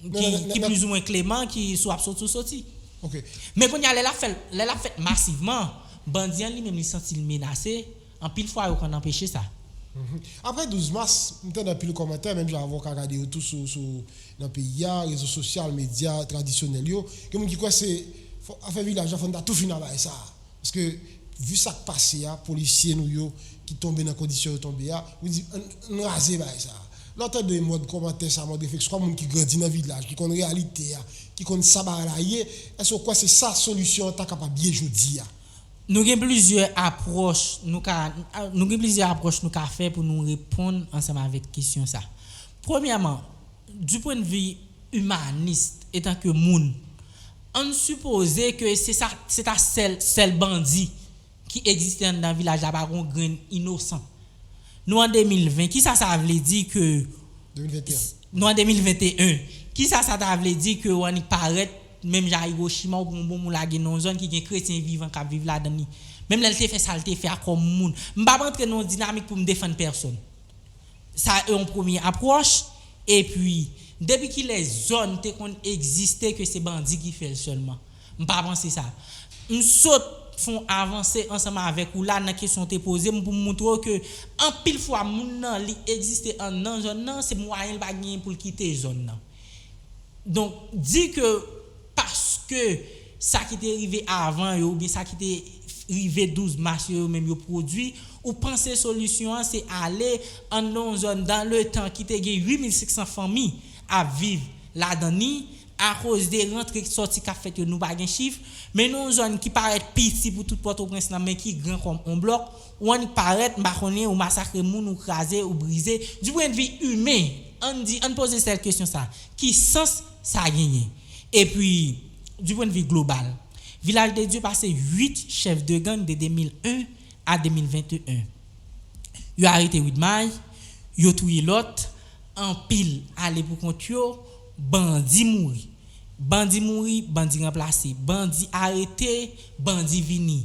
ki, ki plizoumwen kleman, ki si w ap soti, w soti. Ok. Men kounye a, lè l ap fè, lè l ap fèt masivman, bandi an li menm li santi l menase, anpil fwa yo konn anpeche sa. Apre douz mas, m tande anpil kòmantè, menm jan avè w ka gade yo tou sou, sou, nan peyi a, rezo sosyal, medya tradisyonèl yo, gen moun ki kwè se afè vilaj la, fò n ta tou fin ak bagay sa. Paske, vi sa k pase a, polisye nou yo ki tonbe nan kondisyon yo tonbe a, ou di, ann raze bagay sa. Lè w tande mòd kòmantè sa, mòd refleksyon, kòm moun ki grandi nan vilaj, ki konn reyalite a, ki konn sa bagay la ye, èske w kwè se sa solisyon an ta kapab ye jodi a? Nou gen plizyè apwòch nou ka nou gen plizyè apwòch nou ka fè pou nou reponn ansanm avèk kesyon sa. Premyèman, du point de vue humaniste, etan ke moun, ann sipoze ke se sa se ta sèl sèl bandi ki egziste anndan vilaj la, pa gon grenn inosan. Nou an de mil ven, kisa sa vle di ke de mil venteyen. Nou an de mil venteyen, kisa sa ta vle di ke w annik parèt menm jan Hiroshima, ou pran yon bonm ou lage nan yon zòn ki gen kretyen vivan k ap viv ladan li? Menm lè l te fè sa l te fè a kòm moun. M p ap antre nan yon dinamik pou m defann pèsonn. Sa e yon premye apwòch. Epi, depi kilè zòn te konn egziste ke se bandi ki fè l sèlman? M pa panse sa. M sot fè yon avanse ansanm avèk ou la nan kesyon w te poze m pou m moutre w ke anpil fwa moun nan li egziste anndan zòn nan, se mwayen l pa genyen pou l kite zòn nan. Donk, di ke paske sa ki te rive avan yo oubyen sa ki te rive douz mas yo, yo menm yo pwodui, ou panse solisyon an se ale anndan yon zòn dan le tan ki te gen uit mil senk san fanmi ap viv ladan li, akoz de rantre sòti k ap fèt yo, nou pa gen chif, men nan yon zòn ki parèt piti pou tout Pòtoprens lan, men ki gran kòm yon blòk, ou annik parèt, m pa konnen, ou masakre moun, ou kraze, ou brize, du point de vue humain, ann di, ann poze sèl kesyon sa, ki sans sa genyen? Epi, du point de vue global, Vilaj de Dye pase uit chèf de gang de de mil en a de mil venteyen. Yo arete Widmay, yo touye lòt, anpil ale pou kont yo, bandi mouri. Bandi mouri, bandi ranplase, bandi arete, bandi vini.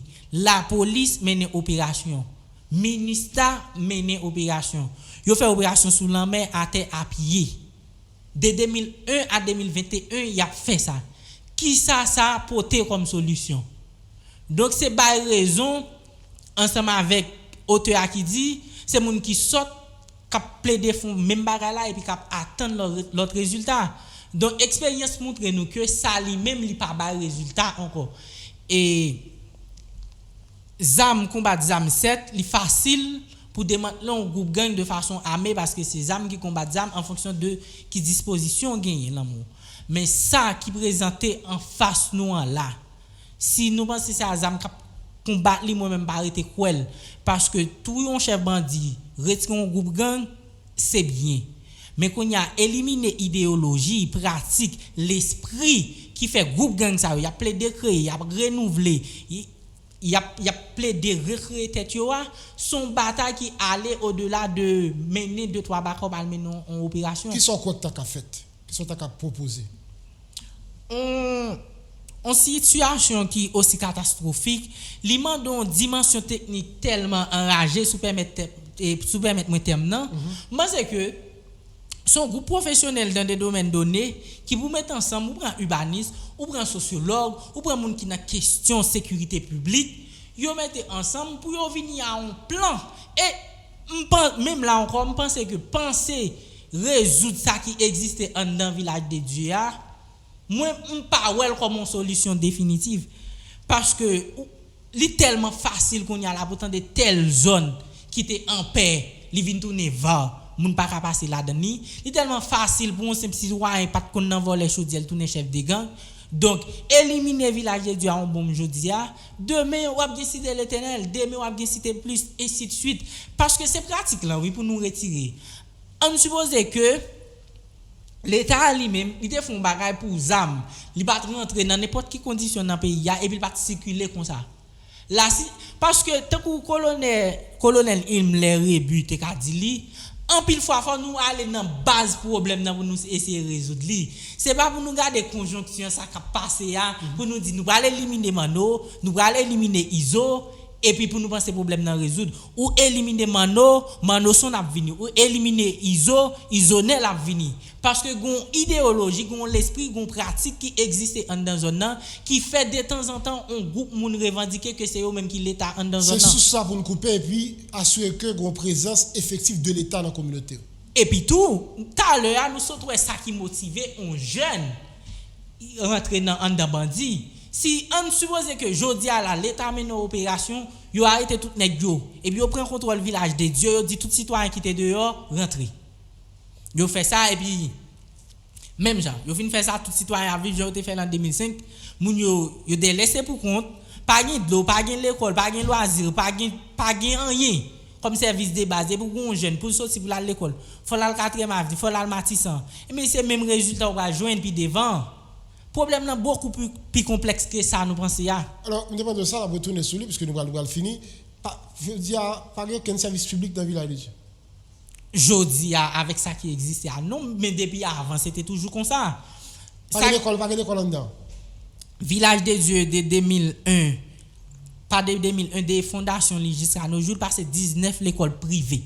Lapolis mennen operasyon. Minista mennen operasyon. Yo fè operasyon sou lanmè, atè, a pye. De de mil en a de mil venteyen, y ap fè sa. Kisa sa pote kòm solisyon? Donk, se bay rezon ansanm avèk otè a ki di, se moun ki sòt k ap plede fè menm bagay la epi k ap atann lòt, lòt rezilta. Donk, eksperyans moutre nou ke sa li menm li pa bay rezilta ankò. E zam konbat zam, sèt, li fasil pou demantle yon gwoup gang de fason ame, paske se zam ki konbat zam an fonksyon de ki dispozisyon w genyen lan men w. Men sa ki prezante anfas nou an la, si nou panse se a zam k ap konbat li, mwen menm m pa rete kwè l. Paske touye yon chèf bandi, retire yon gwoup gang, se byen. Men kounye a, elimine ideyoloji, pratik, lespri ki fè gwoup gang sa yo, y ap plede kreye, y ap renouvle, y, y ap, y ap plede rekreye tèt yo a, se yon batay ki ale odela de mennen de twa bakòp al mennen yon, yon operasyon. Kisa w kwè k ta ka fèt? Kisa w ta ka pwopoze? On, on sitiyasyon ki osi katastwofik, li mande yon dimansyon teknik tèlman anraje, si w pèmèt tè-, e, si w pèmèt mwen tèm nan. M panse ke se yon gwoup pwofesyonèl dan de domèn done ki pou met ansanm, ou pran ibanis, ou pran sosyològ, ou pran moun ki nan kesyon sekirite piblik, yo mete ansanm pou yo vini a yon plan. E m pan-, menm la ankò, m panse ke panse rezoud sa ki egziste anndan Vilaj de Dye a, mwen, m pa wè l kòm yon solisyon definitif. Paske ou, li tèlman fasil kounye a la pou tande tèl zòn ki te an pè, li vin tounen va, moun pa ka pase ladan li. Li tèlman fasil pou yon senp sitwayen pa t konn nan vòlè chodyè, l tounen chèf de gang. Donk, elimine Vilaj de Dye a yon bonm jodi a, demen w ap gen Site Letènèl, demen w ap gen Site Plis, ensidswit. Paske se pratik lan, wi, pou nou retire. Ann sipoze ke Leta a li menm, li te fè yon bagay pou zam, li pa t rantre nan nenpòt ki kondisyon nan peyi a, epi l pa t sikile konsa. La, si, paske, tankou kolonè, kolonèl Himmler Rébu te ka di li, anpil fwa, fò nou ale nan baz pwoblèm nan pou nou eseye rezoud li. Se pa pou nou gade konjonkti an, sa k ap pase a, pou nou di nou pral elimine Manno, nou pral elimine Izo, Epi pou nou panse pwoblèm nan rezoud. Ou elimine Manno, Manno Son ap vini. Ou elimine Izo, Izo Nèl ap vini. Paske gon ideyoloji, gon lespri, gon pratik ki egziste anndan zòn nan, ki fè detanzantan on gwoup moun revandike ke se yo menm ki Leta anndan zòn nan. Se sous sa pou n koupe epi asire ke gon prezans efektif de Leta nan kominote yo. Epi tou, talè a nou sot wè sa ki motive on jèn rantre nan anndan bandi. Si ann sipoze ke jodi a la Leta mennen yon operasyon, yo arete tout nèg yo, epi yo pran kontwòl Vilaj de Dye, yo di tout sitwayen ki te deyò rantre. Yo fè sa epi menm jan, yo fin fè sa, tout sitwayen ap viv jan yo te fè l an de mil senk. Moun yo, yo de lese pou kont, pa gen dlo, pa gen lekòl, pa gen lwazi, pa gen, pa gen anyen kòm sèvis de baz. Epi w gen yon jèn pou l soti pou l al lekòl, fò l al Katriyèm Avni, fò l al Matisan. Ebyen, se menm rezilta w pral jwenn pi devan. Pwoblèm nan bokou pi, pi konplèks ke sa nou panse a. Alò, m te mande w sa, n ap retounen sou li, piske nou pral, nou pral fini. Pa, jodi a, pa gen okenn sèvis piblik nan Vilaj de Dye. Jodi a, avèk sa ki egziste a, non, men depi avan, se te toujou konsa. Pa gen lekòl, pa gen lekòl anndan. Vilaj de Dye de de mil en, pa de de mil en, de fondasyon li jiska no jou, l pase diznèf lekòl prive.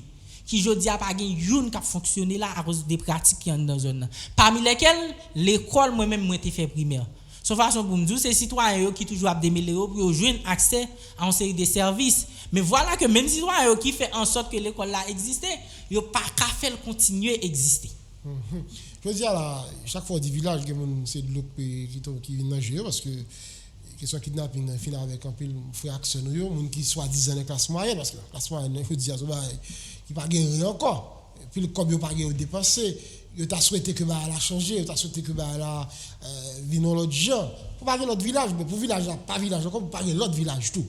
Ki jodi a pa gen youn k ap fonksyone la akoz de pratik ki anndan zòn nan. Pami lèkèl, lekòl mwen menm mwen te fè primè. Se yon fason pou m di w, se sitwayen yo ki toujou ap demele yo pou yo jwenn aksè a yon seri de sèvis. Men vwala ke menm sitwayen yo ki fè an sòt ke lekòl la egziste, yo pa ka fè l kontinye egziste. Mhm. Jodi a la, chak fwa w di Vilaj, gen moun se dlo k pe, ki to-, ki vin nan je yo, paske kesyon kidnaping nan fin avèk anpil frè ak sè nou yo, moun ki swadizan nan klas mwayèn, paske nan klas mwayèn nan, jodi a, se yon bagay ki pa gen ren ankò. Pil kòb yo pa gen yo depanse, yo ta swete ke bagay la chanje, yo ta swete ke bagay la, eh, vin yon lòt jan. Pou pa gen lòt Vilaj, men pou Vilaj la pa Vilaj ankò, pou pa gen lòt Vilaj tou.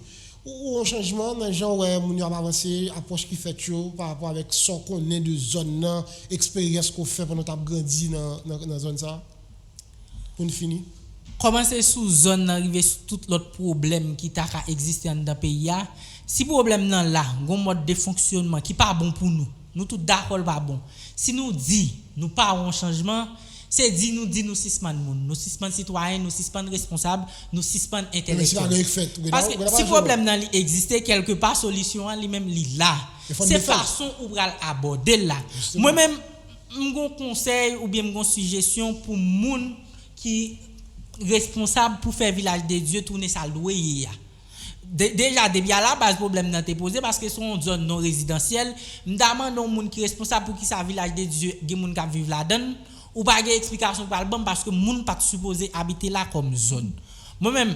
Ou, ou wè yon chanjman nan jan w wè moun yo ap avanse, apwòch ki fèt yo pa rapò avèk sa w konnen de zòn nan, eksperyans ke w fè pandan w t ap grandi nan, nan, nan zòn sa a? Pou n fini. Kòmanse sou zòn nan, rive sou tout lòt pwoblèm ki ta ka egziste anndan peyi a. Si pwoblèm nan la, gon mòd de fonksyonman ki pa bon pou nou, nou tout dakò l pa bon. Si nou di nou pa wè yon chanjman, se di nou di nou sispann moun, nou sispann sitwayen, nou sispann responsab, nou sispann entèlektyèl. Paske si pwoblèm nan li egziste, kèlkepa solisyon an li menm li la. Se fason ou pral abòde l la. Mwen menm, m gon konsèy oubyen m gon sijesyon pou moun ki responsab pou fè Vilaj de Dye tounen sa l dwe ye a. De-, deja, depi alabaz pwoblèm nan te poze, paske se yon zòn non rezidansyèl, m ta mande yon moun ki responsab pou kisa Vilaj de Dye gen moun k ap viv ladan l, ou pa gen eksplikasyon pou al ban m, paske moun pa t sipoze abite la kòm zòn. Mwen menm,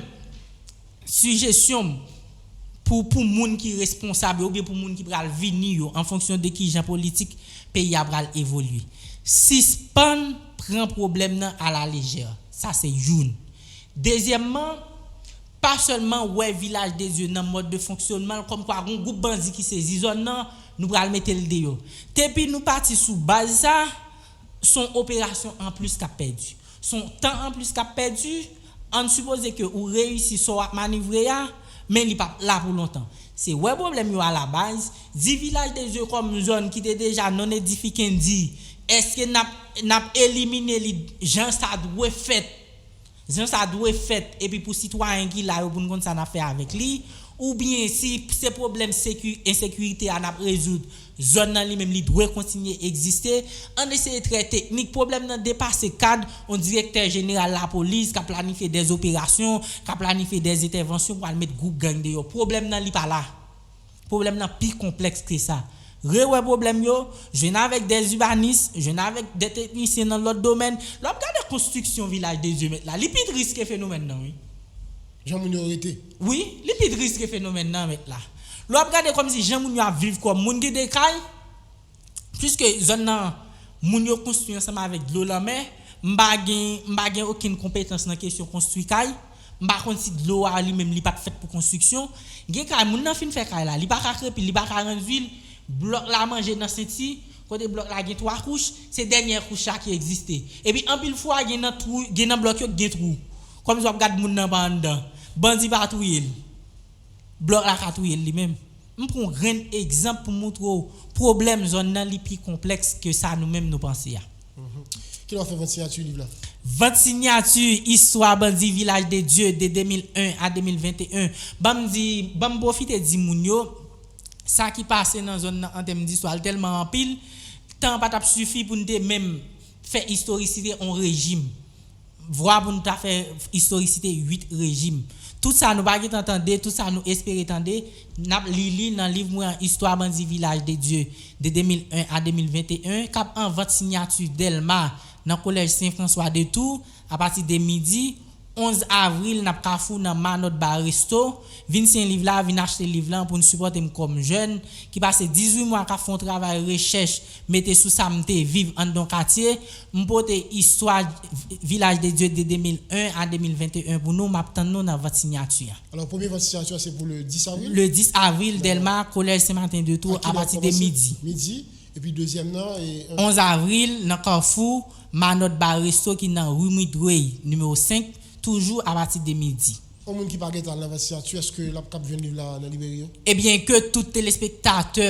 sijesyon m pou, pou moun ki responsab yo, oubyen pou moun ki pral vini yo, an fonksyon de kijan politik peyi a pral evolye. Sispann pran pwoblèm nan alalejè. Sa se youn. Dezyèmman, pa sèlman wè Vilaj de Dye nan mòd de fonksyonman l, kòmkwa gon gwoup bandi ki sezi zòn nan, nou pral mete l deyò. Depi nou pati sou baz sa, se yon operasyon anplis k ap pèdi. Se yon tan anplis k ap pèdi. Ann sipoze ke ou reyisi sa w ap manevre a, men li p ap la pou lontan. Se wè pwoblèm yo alabaz, di Vilaj de Dye kòm zòn ki te deja non edifiken, di, èske n ap, n ap elimine li jan sa dwe fèt? Jan sa dwe fèt, epi pou sitwayen ki la yo, pou n konn sa n ap fè avèk li, oubyen si se pwoblèm seki-, ensekirite a n ap rezoud, zòn nan li menm li dwe kontinye egziste. Ann eseye trè teknik, pwoblèm nan depase kad yon direktè jeneral lapolis k ap planifye dèz operasyon, k ap planifye dèz entèvansyon pou al met gwoup gang deyò. Pwoblèm nan li pa la. Pwoblèm nan pi konplèks ke sa. Rewè pwoblèm yo, jwenn avèk dèz ibanis, jwenn avèk dè teknisyen nan lòt domèn. Lè w ap gade konstriksyon Vilaj de Dye mèt la, li pi tris ke fenomèn nan, wi. Jan moun yo rete. Wi, li pi tris ke fenomèn nan mèt la. Lè w ap gade kòmsi jan moun yo ap viv kòm moun, gen de kay, piske zòn nan, moun yo konstwi ansanm avèk dlo lanmè, m pa gen, m pa gen okenn konpetans nan kesyon konstwi kay, m pa konn si dlo a li menm li pa t fèt pou konstriksyon. Gen kay, moun nan fin fè kay la, li pa ka krepi l, li pa ka rann vi l, blòk la manje nan senti, kote blòk la gen twa kouch, se dènyè kouch la ki egziste. Epi anpil fwa, gen nan twou, gen nan blòk yo ki gen twou. Kòmsi w ap gad moun nan pa anndan. Bandi pa touye l. Blòk la ka touye l li menm. M pran yon grenn egzanp pou montre w pwoblèm zòn nan li pi konplèks ke sa nou menm nou panse a. Mhm. Kilè w ap fè vant siyati liv la? Vant sinyati istwa bandi Vilaj de Dye de de mil en a de mil venteyen. Ban m di, ban m pwofite di moun yo, sa ki pase nan zòn nan an tèm distwa, l tèlman anpil, tan an pa t ap sifi pou n te menm fè istorisite on rejim, vwa pou n ta fè istorisite uit rejim. Tout sa nou pa gentan tande, tout sa nou espere tande, n ap li li nan liv mwen an, Istwa bandi Vilaj de Dye de de mil en a de mil venteyen, k ap an vant sinyati Dèlma nan Kolèj Sen Franswa de Tou, apati de midi. Onz avril, n ap Kafou nan Manòt Bar Resto. Vin siyen liv la, vin achte liv lan pou n sipòte m kòm jèn ki pase dizuit mwa k ap fè yon travay rechèch, mete sou sa m te viv anndan katye. M pote istwa Vilaj de Dye de de mil en a de mil venteyen pou nou. M ap tann nou nan vant sinyati a. Alò, premye vant sinyati a, se pou le dis avril? Le dis avril, Dèlma, Kolèj Sen Maten de Tou, apati de midi. Midi. Epi dezyèm nan, e, onz avril, nan Kafou, Manòt Bar Resto ki nan Ri Midway, nimewo senk, toujou apati de midi. Yon moun ki pa gentan al nan vant sinyati, èske l ap kab jwenn liv la nan libreri yo? Ebyen, ke tout telespektatè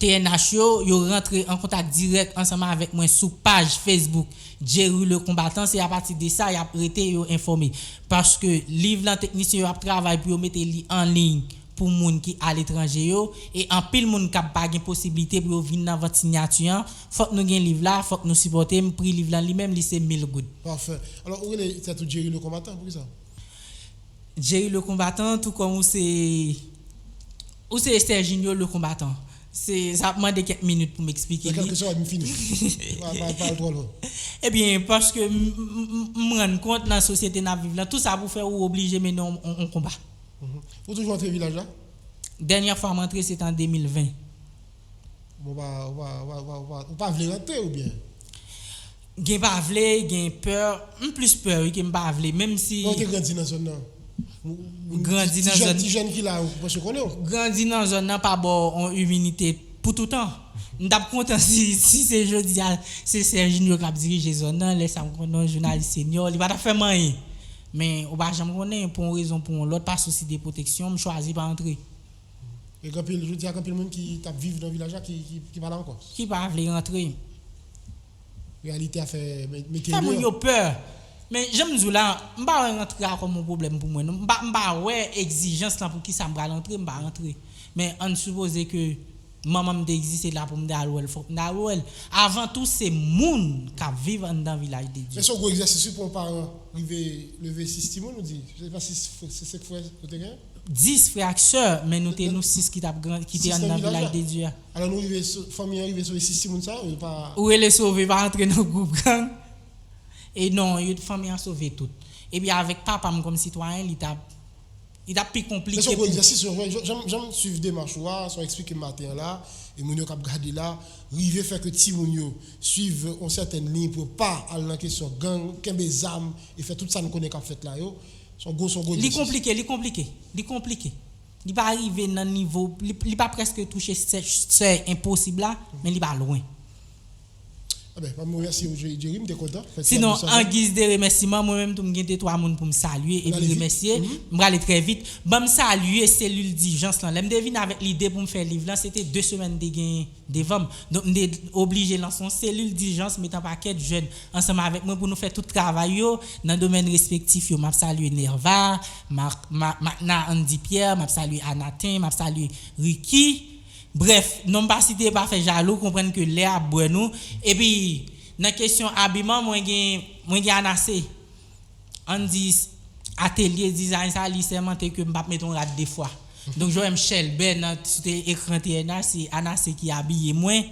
T N H yo, yo rantre an kontak dirèk ansanm avèk mwen sou paj Facebook Jerry Le Combattant, se apati de sa y ap rete yo enfòme. Paske liv lan, teknisyen yo ap travay pou yo mete li an liy pou moun ki aletranje yo, e anpil moun k ap pa gen posiblite pou yo vin nan vant sinyati an. Fòk nou gen liv la, fòk nou sipòte m. Pri liv lan li menm, li se mil goud. Pafè. Alò, ou rele tèt ou Jerry Le Combattant, poukisa? Jerry Le Combattant, tou kòm ou se, ou se Serginho Le Combattant. Se, sa ap mande kèk minit pou m eksplike li. Nan kèlkeswa, m fini. Pa, pa, pa al twò lwen. Ebyen, paske m, m, m, m rann kont nan sosyete n ap viv lan, tout sa pou fè ou oblije mennen yon, yon, yon konba. Mhm. Ou toujou antre Vilaj la? Dènyè fwa m antre, se te an de mil ven. Bon, ou pa, ou pa, ou pa, ou pa, ou pa, ou pa vle rantre oubyen? Gen pa vle, gen pè. M plis pè, wi, ke m pa vle. Menm si. Bon, ou te grandi nan zòn nan? Ou, ou, grandi ti, nan ti jèn, zòn, ti jèn ki la, ou panse konnen w? Grandi nan zòn nan pa ba w yon iminite pou toutan. M t ap kontan si, si se jodi a, se Serginho k ap dirije zòn nan, lè sa m konnen yon jounalis senyò, li pa t ap fè m anyen. Men ou pa janm konnen, pou yon rezon, pou yon lòt, pa sousi de pwoteksyon, m chwazi pa antre. E gen anpil, jodi a, gen anpil moun ki t ap viv nan vilaj la ki, ki, ki pa la ankò. Ki pa vle rantre. Reyalite a fè me-, mete yo deyò. Fè moun yo pè. Men jan m di w la, m pa wè rantre a kòm yon pwoblèm pou mwen, non. M pa, m pa wè egzijans lan pou kisa m pral rantre, m pa rantre. Men ann sipoze ke manman m te egziste la pou m te al wè l, fòk m te al wè l. Avan tou, se moun k ap viv anndan Vilaj de Dye. Men se yon gwo egzèsis wi pou yon paran rive leve sis timoun, ou di. Se pa sis, se senk frè ou te genyen? Dis frè ak sè, men nou te, nou sis ki t ap gran, ki te anndan Vilaj de Dye a. Alò nou rive so-, fanmi an rive sove sis timoun sa yo, yo pa. Ou rele sove, pa antre nan gwoup gang. E non, yo, fanmi an sove tout. Epi avèk papa m kòm sitwayen, li t ap, li t ap pi konplike pou. Men se yon gwo egzèsis, jan, jan, jan m swiv demach ou a, sa w eksplike m maten an la, e moun yo k ap gade la, rive fè ke timoun yo swiv yon sètèn liy pou yo pa al nan kesyon gang, kenbe zam, e fè tout sa n konnen k ap fèt la yo. Se yon gwo, se yon gwo egzèsis. Li konplike, li konplike, li konplike. Li pa rive nan nivo, li, li pa prèske touche sè, sè enposib la, men li pa lwen. Enben, m remèsye w, Jerry, m te kontan. Sinon, an giz de remèsiman, mwen menm tou, m gen de twa moun pou m salye epi remèsye. M prale trè vit. Ban m salye selil dijans lan. Lè m te vin avèk lide pou m fè liv lan, se te de semèn te genyen devan m. Donk, m te oblije lanse yon selil dijans, met an pakèt jèn ansanm avèk mwen pou nou fè tout travay yo nan domèn respektif yo. M ap salye Nerva, Marc, Ma-, Macna, Andy Pierre, m ap salye Anaten, m ap salye Ricky. Brèf, non m pa site pa fè jalou, konprann ke lè ap bwè nou. Epi, nan kesyon abiman, mwen gen, mwen gen Anase. Ann di, atelye dizayn sa, li sèmante ke m p ap met yon rad de fwa. Donk, jan w wè m chèlbè nan, sou te, ekran T N H, se Anase ki abiye mwen.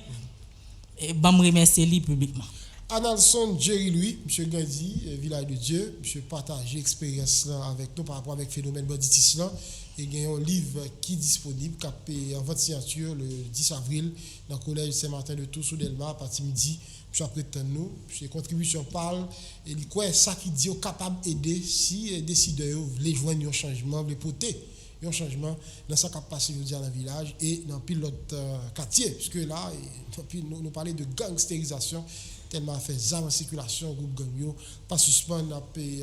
E, ban m remèsye li piblikman. Analson Jerry Louis, misye grandi, eh, Vilaj de Dye, misye pataje eksperyans lan avèk nou pa rapò avèk fenomèn banditis lan, e gen yon liv ki disponib, k ap, eh, an vant siyati le dis avril nan Kolèj Sen Maten de Tou sou Dèlma, apati midi. Misye ap ret tann nou. Se kontribisyon pa l, e li kwè sa ki di yo kapab ede si, eh, desidè yo vle jwenn yon chanjman, vle pote yon chanjman nan sa k ap pase jodi a nan Vilaj e nan anpil lòt, eh, katye. Piske la, eh, anpil, nou, nou pale de gangsterizasyon, tèlman afè zam an sikilasyon, gwoup gang yo pa sispann ap, eh,